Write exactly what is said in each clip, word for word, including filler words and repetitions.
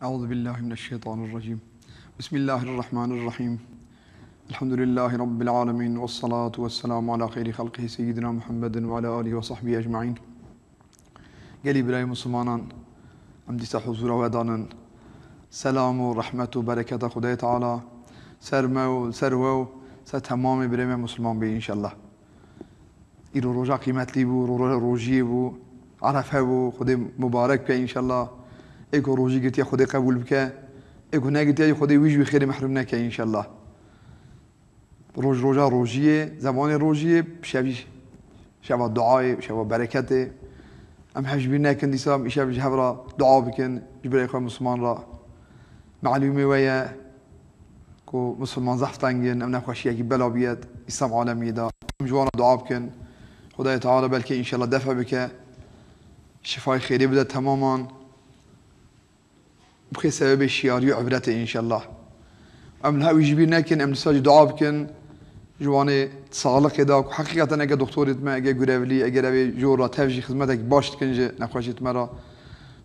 أعوذ بالله من الشيطان الرجيم. بسم الله الرحمن الرحيم. الحمد لله رب العالمين، والصلاة والسلام على خير خلقه سيدنا محمد وعلى آله وصحبه أجمعين. Gelî birayê Muslimanan, em dîsa huzura we danin. Selam û rehmet û bereketa Xwedayê Teala ser me û ser we û ser temamê birayê me Musliman bê înşellah. Îro roja qîmetlî bû, ro-, roja rojiyê bû, Erefe bû, Xwedê mubarek bike înşellah. Ê ku rojî girtiye Xwedê qebûl bike. Ê ku negirtiye jî Xwedê wî jî wî xêrê mehrum neke înşellah. Roj roja rojiyê, zemanê rojiyê, şev jî şeva duayê, şeva bereketê. Em hev ji bîr nekin dîsa, em îşev ji hev re dua bikin, ji birayê xwe Musliman re. Melûmê we ye ku Musliman zehf teng in, ev nexweşiyekî bela bûye Îslam alemiyê de. Em ji wan re dua bikin. Xwedayê Teala belkî înşellah defe bike. Şifayê xêrê bide temaman. Bixê sebebê şiyarî û ibretê înşellah. Em li hewî ji bîr nekin, em dîsa jî dua bikin. Ji wanê saxliqê de ku heqîqeten eger doktorêt me, eger gurevlî, eger ev ê jor re tev jî xizmetekî baş dikin ji nexweşêt me re.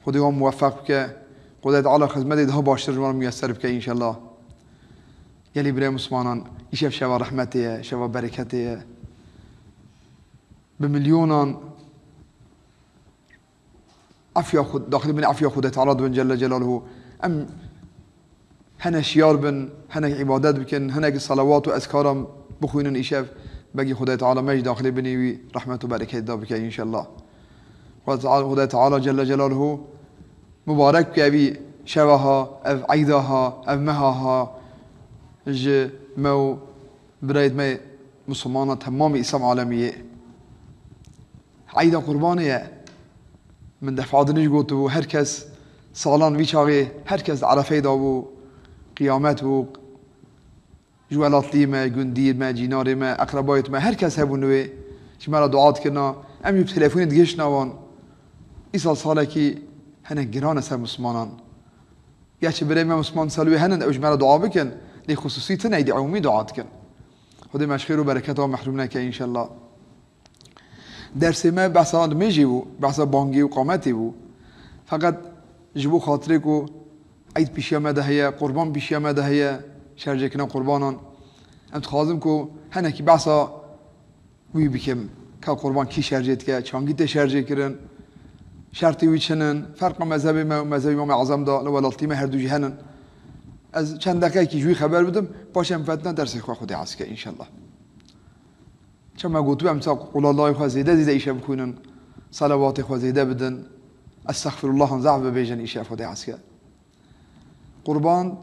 Xwedê wan muwefeq bike. Xwedê Teala xizmetê daha baştir ji wan re muyeser bike înşellah. Gelî birê Muslimanan, îşev şeva rehmetê ye, şeva bereketê ye. Bi milyonan Efiya Xwe, daxilî bin efiya Xwedê Teala dibin Celle Celaluhu. Em hene şiyar bin, hinek îbadet bikin, hinek selawat û ezkaran bixwînin îşev. Belkî Xwedê Teala me jî daxilî binî wî rehmet û bereketê de bike înşellah. Xwedê Teala, Xwedê Teala Celle Celaluhu mubarek bike evî şeva ha, ev eyda ha, ev meha ha ji me û birayêt me Muslimana temamê Îslam alemiyê. Eyda Qurbanê ye. Min defa din jî gotibû, her kes salan vî çaxê, her kes di Erefeyê de bû, qiyamet bû. Ji welatlî me, gundî me, cînarê me, eqrebayêt me, her kes hebûn wê. Ji me re dua dikirina. Em jî bi telefonê digihiştina wan. Îsal salekî hinek giran e ser Muslimanan. Gerçi birê me Musliman sal wê henin, ew ji me re dua bikin. Lê xusûsî tune, êdî umûmî dua dikin. Xwedê me ji xêr û bereketa mehrum neke înşellah. Dersê me behsa nimêjê bû, behsa bangê û qametê bû. Feqet ji bo xatirê ku eyd pîşiya me de heye, qurban pîşiya me de heye, şerjêkirina qurbanan. Em dixwazim ku hinekî behsa wî bikim. Ka qurban kî şerjê dike, çangî tê şerjê kirin, şertê wî çi nin, ferqa mezhebê me û mezhebê Îmamê Ezem de li welatî me her du jî henin. Ez çend deqeyekî ji wî xeber bidim, paşê em fetina dersê xwe Xwedê hez ke înşellah. Çima gotibû em sa qulalayê xwe zêde zêde îşev bixwînin, selawatê xwe zêde bidin, estexfirullah zaf bibêjin îşev Xwedê hez ke. Qurban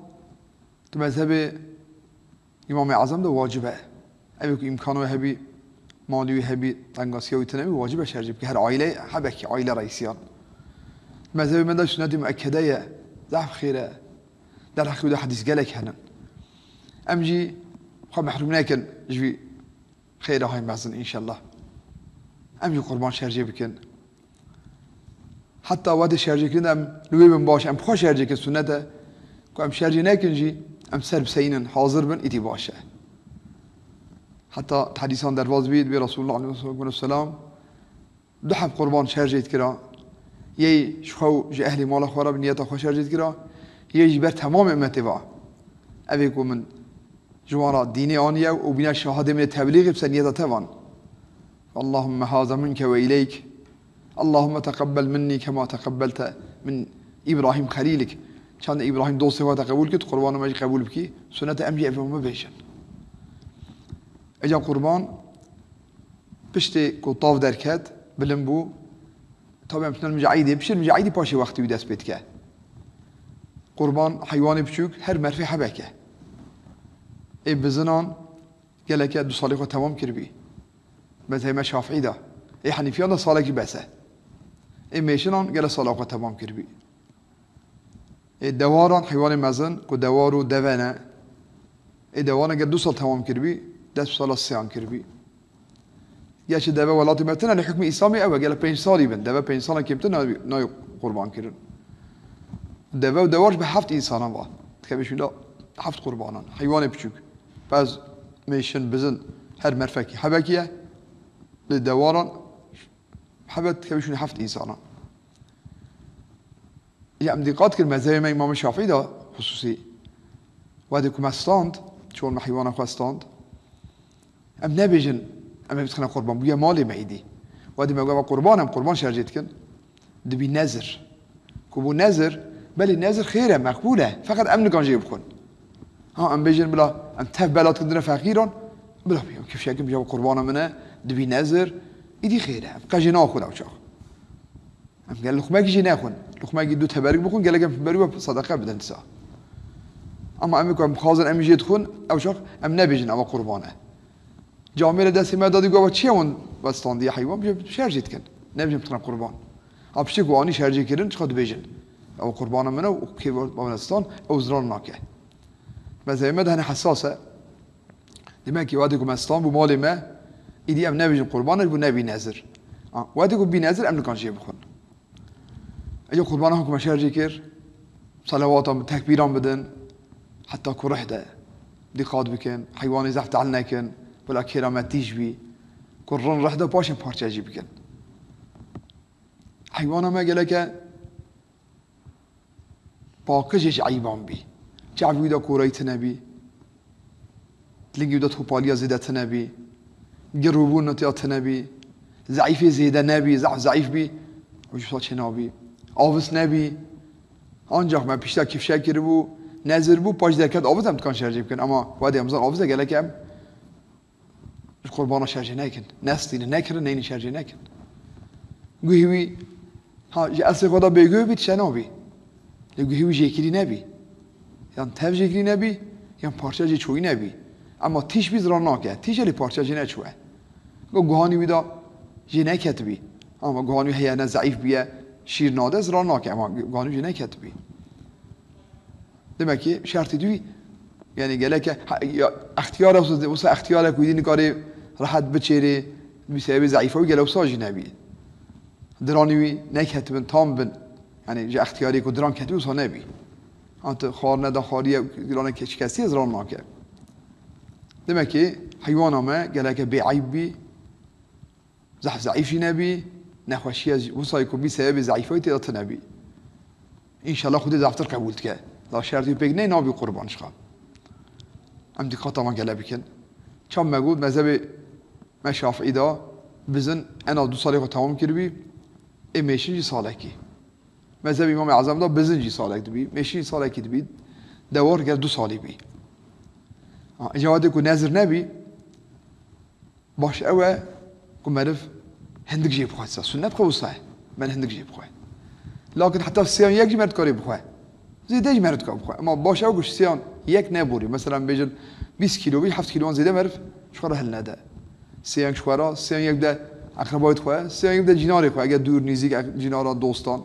di mezhebê Îmamê Ezem de wacib e. Ew ê ku îmkana wê hebî, malî wê hebî, tengasiya wî tune bî, wacib e şerjê bike. Her aîleyê hebekî, aîle reîsiyan. Mezhebê me de sunnetê muekkede ye. Zehf xêr e. Derheqê wî de hedîs gelek henin. Em jî xwe mehrûm nekin ji vî xêra hay mezin înşellah. Em jî qurban şerjê bikin. Heta wextê şerjêkirin em li wê bin baş, em xwe şerjêkin sunnet e. Ku em şerjê nekin jî, em ser biseynin, hazir bin, îdî baş e. Heta di hedîsan derbas bî, dibê Resulullah aleyhissalatu vesselam du heb qurban şerjê dikira. Yê ji xwe û ji ehlê mala xwe re bi niyeta xwe şerjê dikira. Yê jî ber temamê ummetê va. Ev ê ku min ji wan re dînê aniye û bîne şahadê min ê teblîxê bi ser niyeta te van. Allahümme haza minke ve ileyk. Allahümme teqebbel minni kema teqebbelte min İbrahim Xelîlik. Çandê Îbrahîm dostê xwe te qebûl kir, tu qurbana me jî qebûl bikî. Sunnet e em jî ev ê bibêjin. Eca qurban piştê ku tav derket, bilind bû, tabi em tune li mijê eydê bişêrin, mijê eydê paşê wextê wî dest pê dike. Qurban heywanê biçûk her merfê hebek e. Ê bizinan geleke du salê xwe temam kiribî. Mezhebê me Şafîî de. Ê Henîfiyan de salekî bes e. Ê mêşinan gele sala xwe temam kiribî. Ê dewaran heywanê mezin ku dewar û deve ne. Ê dewaran gel du sal temam kiribî, dest bi sala sêyan kiribî. Gerçi deve welatê me tune, lê hukmê Îslamê ew e, gele pênc salî bin. Deve pênc salan kêmtir nayê, nayê qurban kirin. Deve û dewar jî bi heft însanan va. Dikeve şûnda heft qurbanan. Heywanê biçûk. Pez, mêşin, bizin, her merfekî hebekî ye. Lê dewaran hebet dikeve şûnda heft însanan. Ya em dîqat kir mezhebê me Îmam Şafî de xusûsî. Wedê ku me stand, çor me heywana xwe stand. Em nebêjin, em ê bixine qurban, bûye malê me îdî. Wedê me got, "Qurban em, qurban şercê dikin." Dibî nezir. Ku bû nezir, belê nezir xêr e, meqbûl e. Feqet em nikan jê bixwin. Ha, em bêjin bila, em tev bela dikindine feqîran, bila bî, em kifşekim jê qurbana min e, dibî nezir, îdî xêr e. Em qe jê naxwin ew çax. Em gel luqmekî jî nexwin. Luqmekî du teberik bixwin, gelek em berî we sedeqe bidin disa. Ama em ê ku em bixwazin em jê dixwin, ew çax em nebêjin ewa qurban e. Camêrê destê me dadî got, "Çi ye hûn we standiye heywan?" Bêje, "Şercê dikin. Nebêjin bixine qurban." Ha piştî ku anî şercê kirin, çiqa dibêjin. Ew qurbana min e û kê we stand, ew zirar nake. Mezhebê me de hene hesas e. Demek ki, wedê ku me stand bû malê me, îdî em nebêjin qurban, ji bo nebî nezir. A, wedê ku bî nezir, em nikan jê bixwin. Ece qurbana xwe ku me şercê kir, selawatan, tekbîran bidin, heta ku rih de dîqat bikin, heywanê zehf tehl nekin, wela kêra me tîj bî, ku rin rih de paşê parçe jî bikin. Heywana me geleke paqij ji eyban bî. Çavî wî de korayî tine bî. Lingî wî de topaliya zêde tine bî. Girûbûn tiya tine bî. Zeîfê zêde nebî, zehf zeîf bî. Ew jî wisa çênabî. Avis nebî. Ancak me pişta kifşe kiribû, nezir bû, paş derket avis em dikan şercê bikin. Ama wedê em zan avis de gelek em Ji qurbana şercê nekin. Nestînin, nekirin, neynin şercê nekin. Guhî wî, ha, ji eslê xwe de bêguh bî, tişe nabî. Lê guhî wî jêkirî nebî. Yan tev jêkirî nebî, yan parça jê çoyî nebî. Ema tîş bî zirar nake. Tîş e lê parça jê neçûye. Go guhanî wî de jê neketibî. Ama guhanî wî heye ne zeîf bûye, şîr nade, zirar nake. Ema guhanî wî jê neketibî. Demek ki şertê dû, yani geleke, ha, ya, extiyar e, wisa extiyar e ku dî nikarê rehet biçêrê, bi sebebê zeîfa wî gele wisa jî nebî. Diranî wî neketibin, tam bin. Yani ji extiyarê ku diran ketibî wisa nebî. Ha tu xwarine da xwariye, dilane ke-, şikestiye ziran nake. Demek ki heywana me geleke bêeyb bî, Zehf zeîf jî nebî, nexweşiya jî, wisa ku bî sebebê zeîfayî tê de tune bî. Înşallah Xwedê zaftir qebûl dike. La şertî pêk neyê nabî qurban ji xwe. Em dîqata me gele bikin. Çav me got, mezhebê me Şafîî de bizin en az du salê xwe temam kiribî, ê mêşin jî salekî. Mezhebê Îmamê Ezem de bizin jî salek dibî, mêşin jî salekî dibî, dewar ger du salî bî. Ha, îca wedê ku nezir nebî, Baş ew e ku meriv hindik jê bixwe. Sunnet xwe wisa ye. Meriv hindik jê bixwe. Lakin heta sêyan yek jî meriv dikarê bixwe. Zêde jî meriv dikar bixwe. Ema baş ew ku ji sêyan yek neborî. Mesela bêjin bîst kîlo bî, heft kîloan zêde meriv ji xwe re hilnede. Sêyan ji xwe re, sêyan yek de eqrebayê xwe, sêyan yek de cînarê xwe, eger dûr, nîzîk, ek-, cînaran, dostan.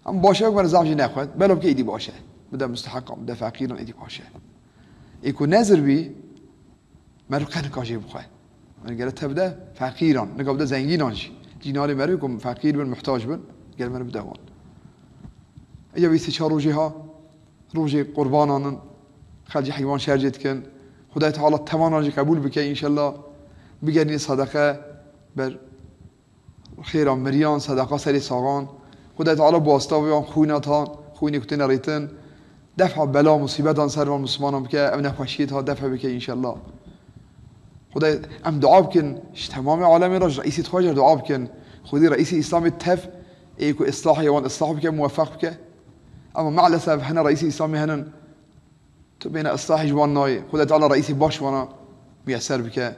Em baş e, were zaf jî nexwe. Belo bike êdî baş e. Bide musteheqan, bide feqîran êdî baş e. Ê ku nezir bî, meriv qe nika jê bixwe. Meriv gere tevde feqîran, nika bide zengînan jî. Cînarê meriv ku feqîr bin, muhtac bin, gel meriv bide wan. Êca vî sê çar rojê ha, rojê qurbanan in, xelcî heywan şercê dikin. Xwedayê Teala tevanan jî qebûl bike înşellah. Bigerîne sedeqe ber Xêra miriyan, sedeqa serê saxan. Xwedê Teala bi wasta vê wan xwîna tan, xwînê ku têne rêtin, defa bela musîbetan ser van mislimanan bike, ev nexweşiyê ta defa bike înşellah. Xwedê em dua bikin, ji temamê alemê re ji reîsê xwe jî dua bikin. Xwedê reîsê Îslamê tev ê ku islahê wan islah bike, muwefeq bike. Ama maalesef hene reîsê Îslamê henin, tu bêne islahê ji wan nayê. Xwedê Teala reîsê baş wana miyeser bike.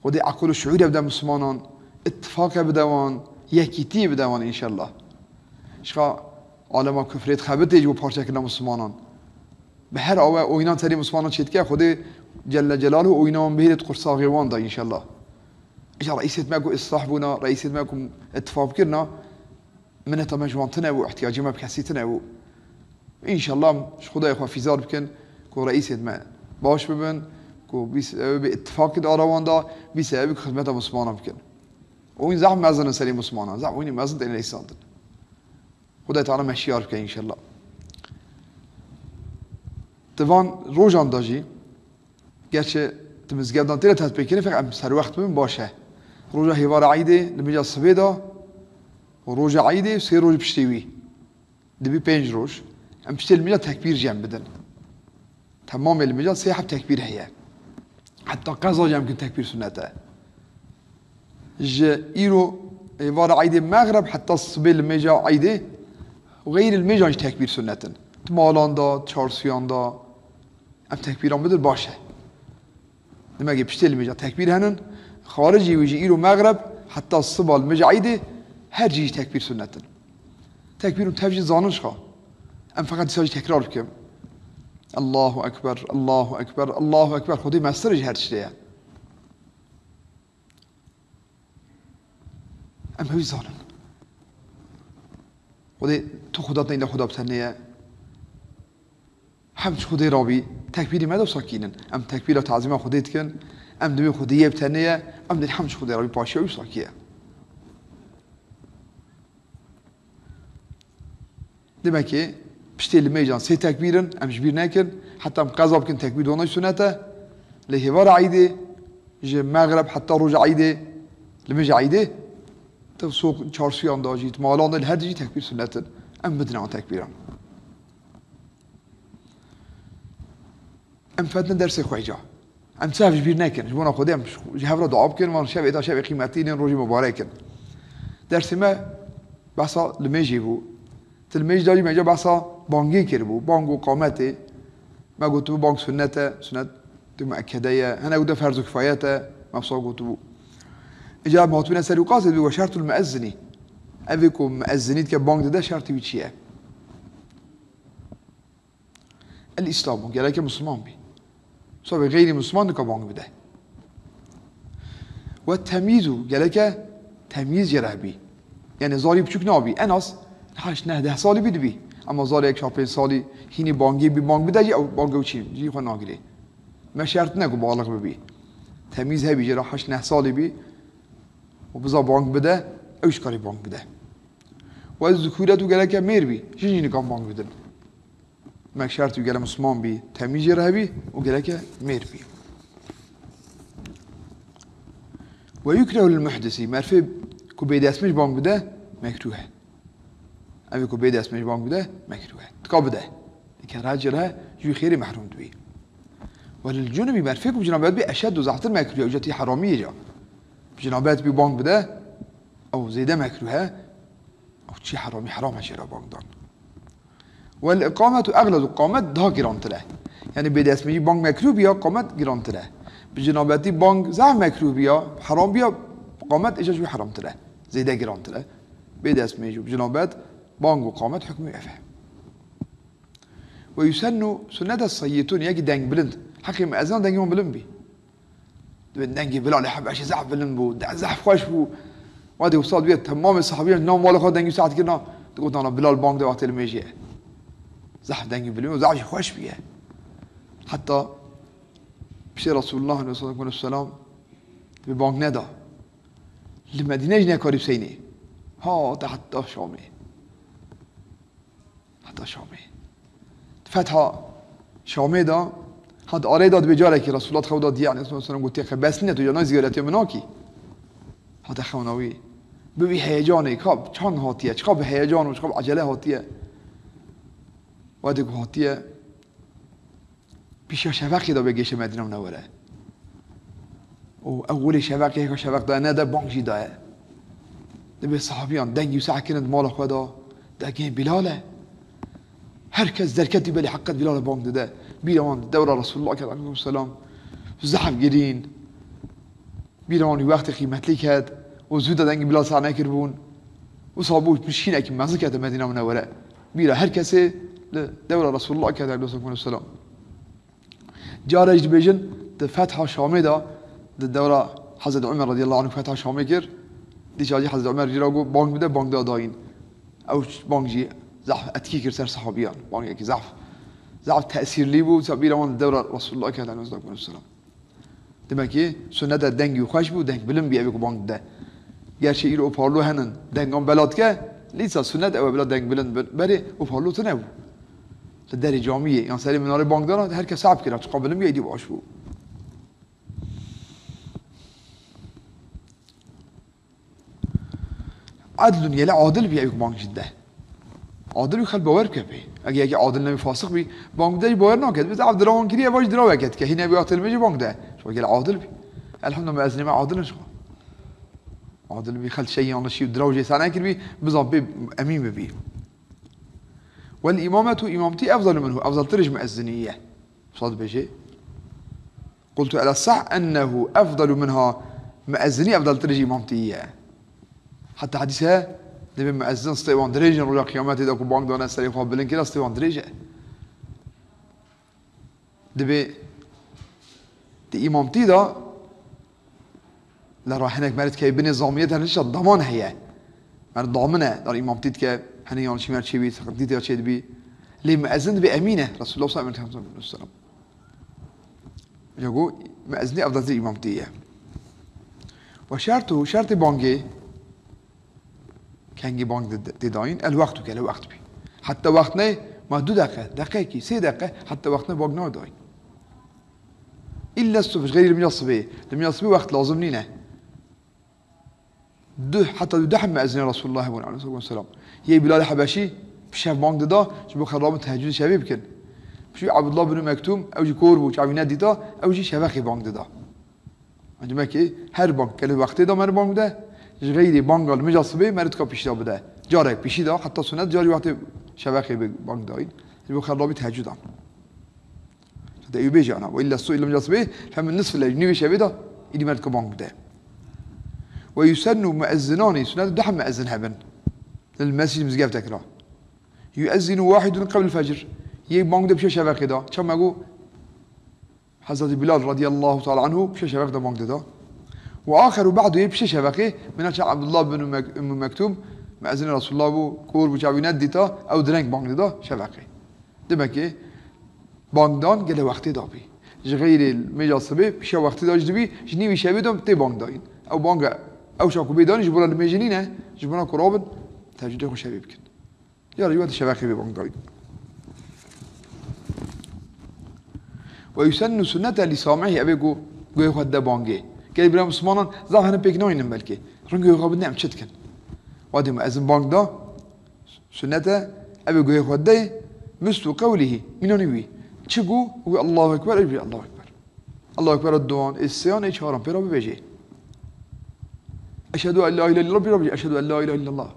Xwedê eqil û şuûrê bide mislimanan, îttifaqê bide wan, yekîtiyê bide wan înşellah. Ji xwe alema kufrê dixebitê ji bo parçekirina mislimanan. Bi her awe oynan serê mislimanan çêdike, Xwedê Celle Celaluhu oynan bihêlê di qursaxê wan de înşellah. Îca reîsêt me ku îslah bûna, reîsêt me ku îttifaq kirina, Mineta me ji wan tune bû, ihtiyacê me bi kesî tune bû. Înşallah ji Xwedayê xwe fîzar bikin ku reîsêt me baş bibin, ku bî sebebê îttifaqê di ara wan de, bî sebebê ku xizmeta mislimanan bikin. Û hîn zehf mezin in serê mislimanan, zehf hînî mezin têne lîsandin. Xwedayê Teala me şiyar bike înşallah. Di van rojan de jî, Gerçi di mizgevdan têne tetbîqkirin, feqet em serwext bibin baş e. Roja hêvara Eîdê, li meja sibê de û roja Eîdê û sê roj piştî wî. Dibî pênc roj, em piştê limêja tekbîr jî em bidin. Temamê limêja sê heb tekbîr heye. Heta qeza jî em kin tekbîr sunnet e. Ji îro êvara eydê mexreb heta sibê limêja eydê û xeyrî limêjan jî tekbîr sunnet in. Di malan de, çarsiyan de em tekbîran bidin baş e. Demekê piştê limêja tekbîr henin, xaricî wî jî îro mexreb heta siba limêja eydê her cî jî tekbîr sunnet in. Tekbîr û tev jî zanin ji xwe. Em feqet dîsa jî tekrar bikim. Allahu Ekber, Allahu Ekber, Allahu Ekber. Xwedê mestir ji her tiştê ye. Em hewî zanin. Xwedê tu Xweda neyne Xweda bi tenê ye. Hem ji Xwedê rabî, tekbîrê me de wisa kînin. Em tekbîra tazîma Xwedê dikin. Em dibê Xwedê yê bi tenê ye. Em dê hem ji Xwedê rabî paşiya wî wisa kî ye. Demekê piştê limêjan sê tekbîr in, em ji bîr nekin. Heta em qeza bikin tekbîr dona jî sunnet e. Lê hêvara eydê, ji mexreb heta roja eydê, limêja eydê, tu sok çarsiyan da jî, tu malan da, li her di jî tekbîr sunnet in. Em bidin ewan tekbîran. Em fetin dersê xwe ca. Em çav ji bîr nekin. Ji bona Xwedê em ji hev re dua bikin. Van şevê da şevê qîmetî in, rojî mubarek in. Dersê me behsa limêjê bû. Di limêj de jî me ca behsa bangê kiribû. Bang û qametê. Me gotibû bang sunnet e. Sunnet muekkede ye. Hinek gote ferz û kifayet e. Me wisa gotibû. Îca em hatibûne ser wî qasê dibê we şertul muezzinî. Evê ku muezzinî dike bang dide şertî wî çi ye? El-Îslamu, gereke Misliman bî. Wisa bê xeyrî Misliman nika bang bide. We temyîzu, gereke temyîz jê re hebî. Yanî zarî biçûk nabî. En az heşt neh deh salî bî dibî. Ema zarê yek çar pênc salî hînî bangê bî, bang bide jî ew bangê ew çî, cihê xwe nagirê. Me şert ne ku baliq bibî. Temyîz hebî jê re heşt neh salî bî û biza bang bide, ew jî karê bang bide. We zikûretu gereke mêr bî. Jin jî nikan bang bidin. Mek şert wî gere Misliman bî, temîz jê re hebî û gereke mêr bî. Ve yukrehu lil muhdisi, merfê ku bê destmêj bang bide, mekrûh e. Evê ku bê destmêj bang bide, mekrûh e. Tika bide. Lê kerahî jê re, ji wî xêrê mehrûm dibî. Ve lil cunubi, merfê ku bi cinabet bî, eşeddu, zehtir mekrûh e, ew ca tî heramî ye ca. Bi cinabet bî bang bide, ew zêde mekrûh e. Ew çi heramî, heram e jê re bang dan. Wel iqametu eglezu, qamet daha girantir e. Yanî bê destmêjî bang mekrûh biya, qamet girantir e. Bi cinabetî bang zehf mekrûh biya, heram biya, qamet îca ji wî heramtir e. Zêde girantir e. Bê destmêj û bi cinabet bang û qamet hukmî ev e. Ve yusennu sunnete sayyitun, yekî deng bilind. Heqê muezzinan dengê wan bilind bî. Dibên dengê Bilalê Hebeşî zehf bilind bû, de-, zehf xweş bû. Wadê wisa dibê temamê sahabiyan nav mala xwe dengî wisa dikirina, digotin, "Ana Bilal bang de wextê limêjê ye." Zehf dengî bilind û zehf jî xweş bûye. Heta piştê Resulullah aleyhissalatu vesselam dibê bang neda. Li Medîne jî nekarî biseynê. Hate heta Şamê. Heta Şamê. Fetha Şamê de, hat arê de dibê carekî Resulullah xew da diye aleyhissalatu vesselam gotiye, "Qe bes nîne tu canay ziyaretiya min nakî?" Hate xewna wî. Bi wî heyecanê, ka çand hatiye, çiqa bi heyecan û çiqa bi ecele hatiye. Wedê ku hatiye, Pîşa şeveqê de bê gêşe Medîne Munewwere. Û ewilê şeveqê, hêka şeveq daye nede, bang jî daye. Dibê sahabiyan dengî wisa kirin di mala xwe de, dengê Bilal e. Her kes derketî belê heqet Bilal e bang dide. Bîra wan dewra Resulullah ket aleyhisselam. Zehf girîn. Bîra wan wî wextê qîmetlî ket û zû de dengî Bilal seh nekiribûn. Wisa bû pişkînekî mezin kete Medîna Munewwere. Bîra her kesê li dewra Resulullah ket aleyhissalatu vesselam. Carê jî dibêjin, di Fetha Şamê de, di dewra Hezreti Umer radiyallahu anh Fetha Şamê kir, dîsa jî Hezreti Umer jî ra got, "Bang bide, bang da dayîn." Ew bang jî zehf etkî kir ser sahabiyan. Bangekî zehf, zehf tesîrlî bû, dîsa bîra wan di dewra Resulullah ket aleyhissalatu vesselam. Demekî sunnet e dengî xweş bû, deng bilind bî, evê ku bang dide. Gerçi îro hoparlo henin, dengan bela dike, lîsa sunnet ew e bila deng bilind be-, berê hoparlo tune bû. Li derê camiyê, yan serê minarê bang dana, her kes sab kira, çiqa bilind bî, êdî baş bû. Edlun, gelek adil bî, evê ku bang jî dide. Adil bî, xelk bawer bike pê. Eger yekî adil nebî, fasik bî, bang de jî bawer nake. Dibê zaf dirawên kiriye, va jî diraweke dike. Hîn nebî, wextê nimêjê bang de. Ji xwe gel adil bî. Elhamdulillah, muezzinê me adil in ji xwe. Adil bî, xelk şey yanlişî û diraw jê seh nekiribî, bizan pê emîn bibî. Wel îmametu, îmamtî, efdalu minhu, efdaltir ji muezzinî ye. Wisa dibêje. Qultu, el-esah ennehu efdalu minha, muezzinî efdaltir ji îmamtî ye. Heta hedîs heye, dibê muezzin stê wan dirêj in, roja qiyametê de ku bang dane, serê xwe bilind kira, stê wan dirêj e. Dibê di îmamtî de li ra hinek meriv dikeve binê zamiyê de nişa daman heye. Meriv damin e, dar îmamtî dike, hinek yanlişî meriv çêbî, seqintî tê çêdibî. Lê muezzin dibê emîn e, Resulullah sallallahu aleyhi ve sellem. Ji got, muezzinî efdaltir îmamtî ye. Ve şertu, şertê bangê, kengî bang tê, tê dayîn, el wextu, gele wext bî. Heta wext ne, ma du deqe, deqekî, sê deqe, heta wext ne bang nayê dayîn. Îlla subh, ji xeyrî li mîja sibê. Li mîja sibê wext lazim nîne. Duh, heta duh muezzinê Resulullah hebûn aleyhissalatu vesselam. Yê Bilal Hebeşî bi şev bang dida, ji bo xwe rabin tehecudê şevê bikin. Pişû Abdullah bin Mektum, ew jî kor bû, çavî nedîta, ew jî şevexê bang dida. Demekî her bang, gelê wextê de meriv bang bide, ji xeyrî banga li mîja sibê meriv dika pişta bide. Carek pişî de, heta sunet, carî wextê şevexê bê bang dayîn. Ji bo xwe rabî tehecudan. Heta ew bêje ana, ve illa su illa mîja sibê, fe min nisfil leyl, nîvê şevê de, îdî meriv dika bang bide. Ve yusennu muezzinani, sunet du heb muezzin hebin. Lil mescid, mizgeftek ra. Yuezzinu wahidun qebl fecr. Yê bang de pişe şevexê de. Çawa me got? Hezretî Bilal radiyallahu teala anhu pişe şevexê de bang dida. Ve axeru ba'du, yê pişe şevexê, mîna çi Abdullah bin Mek-, Ümmü Mektum, muezzin Resulullah bû, kor bû, çavî nedîta, ew direng bang dida şevexê. Demekî bangdan gelê wextê de bî. Ji xeyrê mêja sibê, pişa wextê de jî dibî, ji nîvî şevê de tê bang dayîn. Ew banga ew şa ku bê dayîn ji bo re nimêjê nîne, ji bo re ku rabin, tehecudê xwe şevê bikin. Ya jî wextê şevexê bê bang dayîn. Ve yusennu sunnete li sami'î, ev ê ku guhê xwe dide bangê. Gelê bira Mislimanan zaf hene pêk nayînin belkî. Ringê xwe bidin em çi dikin. Wadî muezzin bang da, Sunnete, ev ê guhê xwe dey, mislu qewlihî, mînanî wî. Çi got? Wî Allahu Ekber, ew jî Allahu Ekber. Allahu Ekber ê duan, ê sêyan, ê çaran pê re bibêjê. Eşhedü en la ilahe illallah pê re bibêjê. Eşhedü en la ilahe illallah.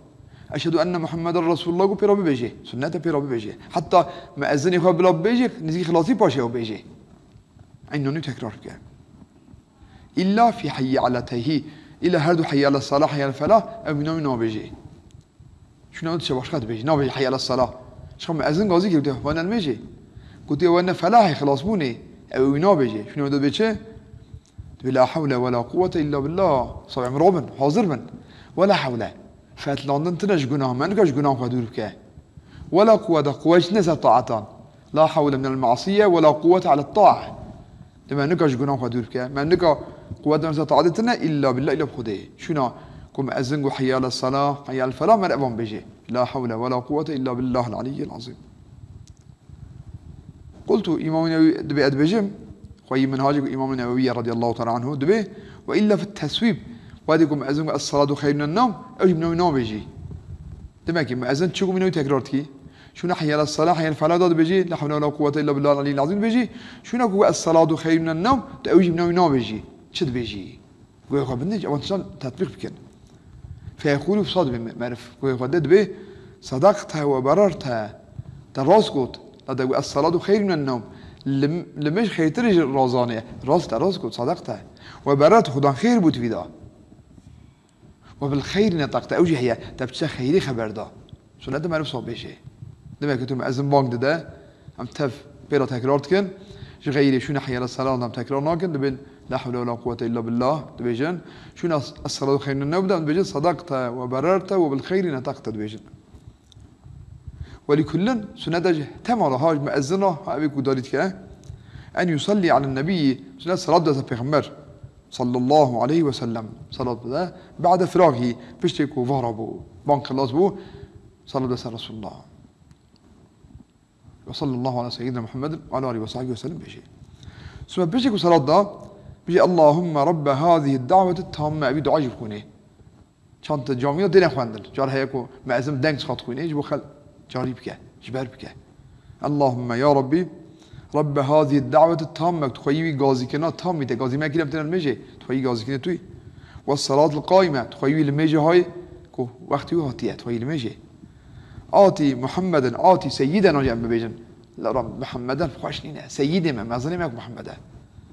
Eşhedü enne Muhammeden Resulullah got pê re bibêjê. Sunnete pê re bibêjê. Heta muezzinê xwe bila bibêjê, nizî xilasî paşê ew bêjê. Eynanî tekrar bike. Îlla fî heyye ala tehî. Îlla her du heyye ala salah, heyye ala felah, ew mîna wî nabêjê. Şuna diçe başqa dibêjî. Nabêjî heyye ala salah. Çiqa muezzin gazî kir, gotiye, "Wan el mêjê." Gotiye, "Wan ne felahê, xilasbûnê." Ew wî nabêjê. Şuna wî dibê çi? Dibê, "La hewle we la quwwete illa billah." Sabe em robin, hazir bin. "We la hewle." Fetlandin tine ji gunah me, nika ji gunah xwe dûr bike. "We la quwwete", quwwet çi ne ser taetan. "La hewle minel masiye we la quwwete ala tae." Dê me nika ji gunan xwe dûr bike. Me nika quwet de mesela taetê tine illa billah, illa bi Xwedê. Şuna ku muezzin got heyya ala salah, heyya ala felah, me evan bêjê. La hewle ve la quwete illa billahil aliyyil azim. Qultu, Îmam Newewî dibê ez dibêjim, xweyî minhacê ku Îmam Newewî ye radiyallahu teala anhu dibê, ve illa fit teswîb, wadî ku muezzin got es-salatu xeyrun nen-newm, ew jî bi newî nabêjî. Demek ki muezzin çi ku bi newî tekrar dikî, Şuna heyya ala salah, heyya ala felah da dibêjî, la hewle ve la quwwete illa billahil aliyyil azîm dibêjî. Şuna ku es-salatu xeyrun nen-newm, tu ew jî bi newî nabêjî. Çi dibêjî? Guhê xwe bindî, evan tiştan tetbîq bikin. Feyeqûlu, wisa dibê me-, merif. Guhê xwe de dibê, sadaqte ve berarte. Te rast got. La de got, es-salatu xeyrun nen-newm. Li, li mij xêrtir ji razanê. Rast, te rast got, sadaqte. Ve berarte, Xudan xêr bû tu vî da. Ve bil xeyrî netaqte, ew jî heye, te bi çi xeyrî xeber da. Sunnet e meriv wisa bêjê. Demek ki tu muezzin bang dide, em tev pê re tekrar dikin. Ji xeyrê şûne heyya ala salah em tekrar nakin, dibên la hewle ve la quwwete illa billah dibêjin. Şûne es-, es-salatu xeyrun nen-newm de em dibêjin sadaqte ve berarte ve bil xeyrî netaqte dibêjin. Welî kullin, sunnet e ji tema re, ha ji muezzin re, ha evê ku darî dike, en yusallî alen nebiyî, sunnet salat bide ser pêxember, sallallahu aleyhi ve sellem, salat bide, ba'de firagî, piştê ku vara bû, bang xilas bû, salat bide ser Resulullah. Ve sallallahu ala seyyidina Muhammedin ve ala alihi ve sahbihi ve sellem bêjê. Sima piştê ku salat da, bêjê, Allahümme Rabbe hazihi da'veti tamme, evî dua jî bixwînê. Çand camî de têne xwendin. Car heye ku muezzin deng çiqa dixwîne, ji bo xel-, Carî bike, ji ber bike. Allahümme ya Rabbi, Rabbe hazihi da'weti tamme, tu xweyî wî gazîkirina tam wî te, gazî me kirem têne limêjê, tu xweyî gazîkirine tu yî. Ve salatil qaime, tu xweyî wî limêjê hayê, ku wextî wî hatiye, tu xweyî limêjê. Ati Muhammeden, ati seyyidena jî em bibêjin. La Rab Muhammeden xweş nîne, seyyidê me, mezinê me Muhammed e.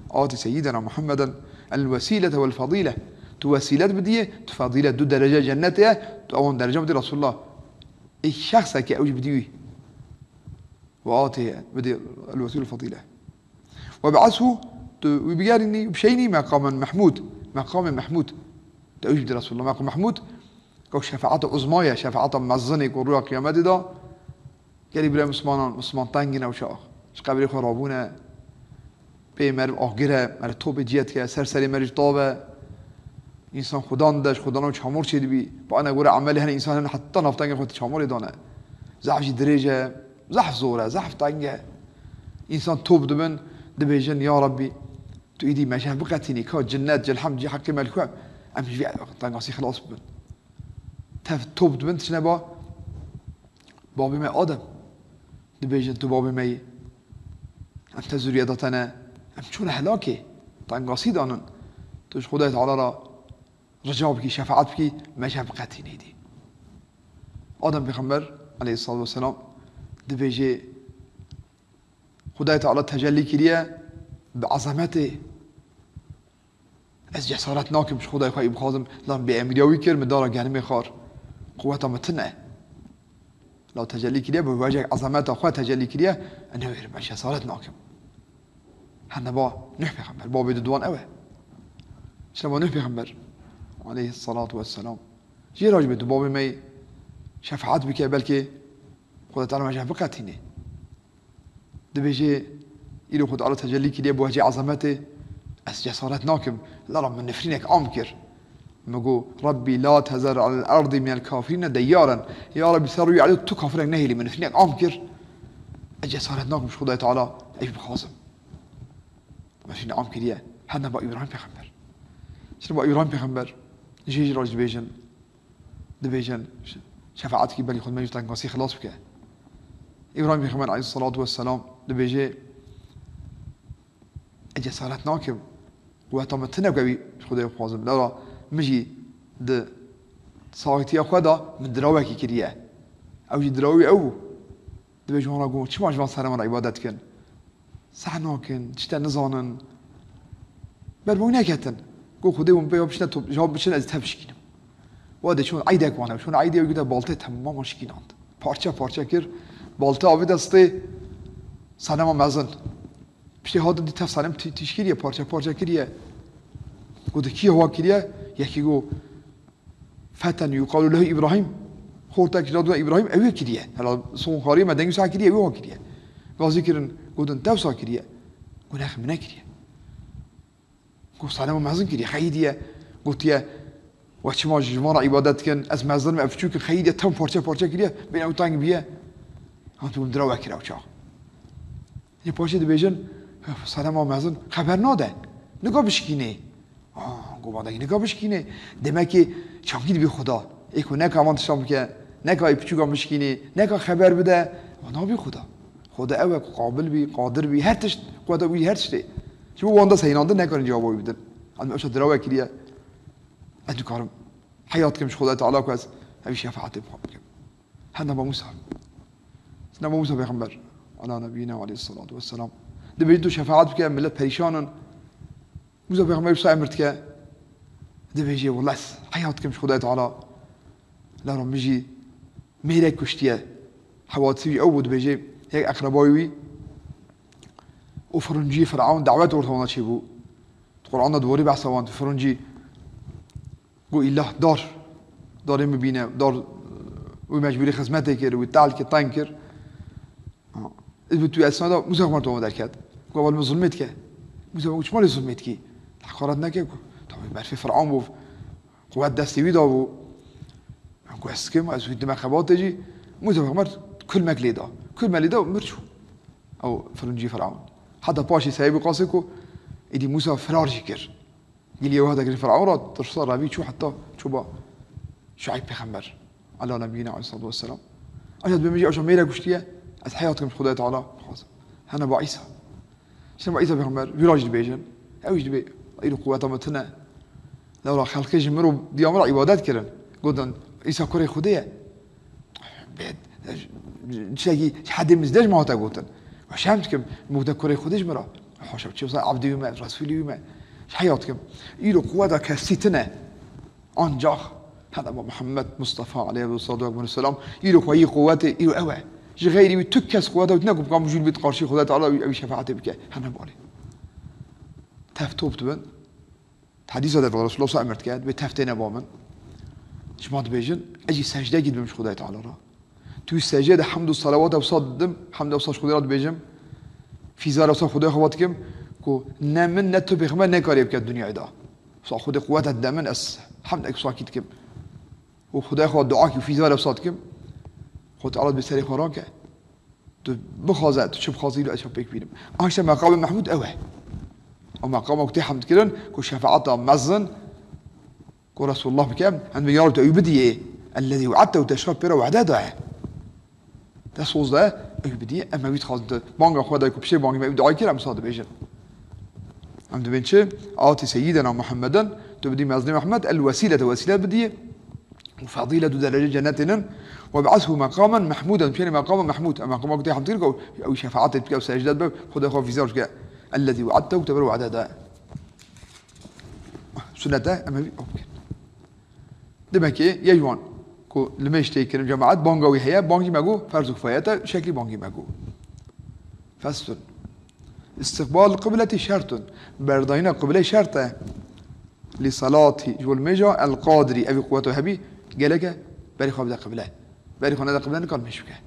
Ati seyyidena Muhammeden el vesilete vel fadîle. Tu wesîlet bidiyê, tu fadîlet, du derece cennetê ye, tu ewan derece bidî Resulullah. Ê şexsekî ew jî bidî wî. Ve atê bidî el-wesîl fadîle. Ve b'eshu, tu wî bigerînî, bişeynî meqamen Mehmûd. Meqamê Mehmûd. Tu ew jî bidî Resulullah. Meqam Mehmûd, ew şefaeta uzma ye, şefaeta mezinê ku rûya qiyametê de. Gelî bira Mislimanan, Misliman tengî ne û çax. Ji qebrê xwe rabûne. Pê meriv agir e, meriv topê ciyê dike, ser serê meriv ji tav e. Însan xudan de, ji xudana û çamur çêdibî. Bi ana gore emelê hene însan hene heta navtengê xwe di çamurê dane. Zehf jî dirêj e, zehf zor e, zehf teng e. Însan top dibin, dibêjin, ya Rabbî, tu îdî me ji hev biqetînî, ka cinnet, celhem, cî heqê me li xwe, em ji vî tengasî xilas bibin. Tev top dibin, diçine ba babê me Adem. Dibêjin, tu babê me yî. Em te zûriye da te ne. Em çûne helakê. Tengasî danin. Tu ji Xwedayê Teala re rica bikî, şefaet bikî, me ji hev biqetînî dî. Adem Pêxember aleyhissalatu vesselam dibêjê, Xwedayê Teala tecellî kiriye bi ezemetê. Ez cesaret nakim ji Xwedayê xwe bixwazim, lan bêemriya wî kir, min dara genimê xwar. Quweta min tune. La tecellî kiriye, bi wecek ezemeta xwe tecellî kiriye, ez newêrim, ez cesaret nakim. Her neba Nuh pêxember, babê diduwan ew e. Ji neba Nuh pêxember, aleyhissalatu vesselam. Jê re jî bê tu babê me yî şefaet bike, belkê Xwedê Teala me ji hev biqetînê. Dibêje, îro Xwedê Teala tecellî kiriye bi wecê ezemetê, ez cesaret nakim, lera min nifrînek am kir. Min got, Rabbî la tezer alel erdî minel kafirîne deyyaren. Ya Rabbî, ser rûyê erdê tu kafirek nehêlî, min nifrînek am kir. Ez cesaret nakim ji Xwedayê Teala ez bixwazim. Min nifrînek am kiriye. Her neba Îbrahîm pêxember. Ji neba Îbrahîm pêxember, jê jî re jî dibêjin, dibêjin, şe-, şefaet kî belkî Xwedê me ji tengasî xilas bike. Îbrahîm Pêxember aleyhissalatu vesselam dibêje, ez cesaret nakim. Quweta min tune ku wî ji Xwedê bixwazim. Lera min jî di saxîtiya xwe de min dirawekî kiriye. Ew jî dirawî ew bû. Dibêje wan re got, çima ji van seneman re îbadet dikin? Seh nakin, tişte nizanin. Ber bo neketin. Got, Xwedê hûn pê biçine top, ji hev biçin, ez tev şikînim. Wa de çûn eydek wan, çûn eydê wî gote baltê temaman şikînand. Parçe parçe kir. Baltê avê destê senema mezin. Piştê hatin dî tev senem tî-, tîş kiriye, parçe parçe kiriye. Got, kî wa kiriye? Yekî got, Feten yuqalu lehu Îbrahîm. Xortek jina dûna Îbrahîm, ew ê kiriye. Hela son xariyê me dengî sa kiriye, ew ê kiriye. Gazî kirin, gotin, te wisa kiriye. Got, nexê min nekiriye. Got, sanema mezin kiriye, xeyîdiye. Gotiye, we çima ji van re îbadet dikin, ez mezin me, ev çûkin, xeyîdiye, tem parçe parçe kiriye, bêne ew teng biye. Hant bûm dira we kira ew çax. Lê paşê dibêjin, sanema mezin xeber nade. Nika bişkînê. Ah, got, madem nika bişkînê, demekê çavkî dibî Xuda. Ê ku neka van tiştan bike, neka ê piçûkan bişkînê, neka xeber bide, wa nabî Xuda. Xuda ew e ku qabil bî, qadir bî, her tişt, quweta wî her tiştê. Ji bo wan dest heylandin nekarin cewaba wî bidin. Em ew şa dirawe kiriye. Ez dikarim. Heya dikim ji Xuda Teala ku ez evî şefaetê bixwe bikim. Henda ba Musa. Sina ba Musa pêxember. Ala nebiyina aleyhissalatu vesselam. Dibêjin tu şefaet bike, millet perîşan in. Musa pêxember wisa emir dike. Dibêje, wela ez heya dikim ji Xwedayê Teala. Lera min jî mêrek kuştiye. Hewatisî wî ew bû, dibêje, yek eqrebayê wî û firinciyê Firavun dawet orta wana çêbû. Di Qur'an de diwarî behsa wan, tu firincî Got, îlah dar, darê min bîne, dar, wî mecbûrî xizmetê kir, wî tehl kir, teng kir. Ha. Îz bi tu esna da, Musa xwe tu derket. Got, wal min zulmê dike. Musa got, çima lê zulmê dikî? Heqaret neke ku. Tabi berfê Firavun bû, quwet destê wî da bû. Got, ez dikim, ez wî dime xebatê jî. Musa pêxember kulmek lê da. Kulme lê da, mir çû. Ew firincî Firavun. Heta paşî sebebî qasê ku, êdî Musa firar jî kir. Gilî ew hate kirin Firavun re, tirsa revî çû heta çû ba Şueyb pêxember. Ala nebiyina aleyhissalatu vesselam. Aja dibêjî, aja mêre kuştiye, ez heya dikim ji Xwedayê Teala bixwazim. Hene ba Îsa. Şina ba Îsa Pêxember, vîra jî dibêjin. Ew jî dibê, îro quweta min tune. Lewra xelkê ji min û diya min re îbadet kirin. Gotin, Îsa kurê Xwedê ye. Bê, tiştekî ji hedê min zêde ji min hate gotin. Weş hem dikim, min gote kurê Xwedê ji min re. Haşa, çi wisa ebdî wî me, resûlî wî me. Ji heya dikim. Îro quweta kesî tune. Ancax heta ba Muhammed Mustafa aleyhissalatu vesselam îro xweyî quwetê îro ew e. Ji xeyrî wî tu kes quweta wî tune ku bikam jûl bît qarşî Xwedê Teala ew şefaetê bike. Hene balê. Tev top dibin. Hedîsa de Resulullah sa emir dike, dibê tev têne ba min. Ji ma dibêjin, ez jî secdekî dibim ji Xwedayê Teala re. Tu secdeyê de hemd û selawat ewsa didim, hemd ewsa ji Xwedê re dibêjim. Fîzar ewsa Xwedê xwe dikim ku ne min ne tu pêxember nekarî bike dinyayê de. Wisa Xwedê quwet dide min, ez hemd ewsa kî dikim. Û Xwedê xwe dua kî fîzar ewsa dikim. Xwedê Teala bi serê xwe rake. Tu bixwaze, tu çi bixwazî, ez pêk bînim. Aşte meqamê Mehmûd ew e. Ew meqama ku tê hemd kirin, ku şefaeta mezin, ku Resulullah bike, em dibê, ya Reb, tu ew bidiyê. Ellezî we'edte, û te şa pê re wede daye. Te soz daye, ew bidiyê, em ew dixwazin tu. Banga xwe dayî ku piştê bangî me ew dua kir, em sa dibêjin. Em dibên çi? Ati seyyidena Muhammeden, tu bidî mezinê Muhammed, el wesîlete, wesîle bidiyê. Û fedîlet û derece cennetê nin. Web'eshu meqamen mehmûden, pênê meqama Mehmûd. Em meqama ku tê hemd kir, ku ew şefaetê dike, ew secde dibe, Xwedê xwe fîzar dike. Ellezî we'edte, û te bir wede daye. Sunnet e, em evî ew bikin. Demek ki, yê ji wan ku limêj tê kirin cemaet, banga wî heye, bangî me got, ferz û kifayet e, şeklî bangî me got. Feslun. İstiqbal qibletî şertun. Berdayîna qibleyê şert e. Li salatî, ji bo limêja el qadrî, evî quweta hebî, gelek e, berî xwe bide qible. Berî xwe nede qible, nikar limêj bike.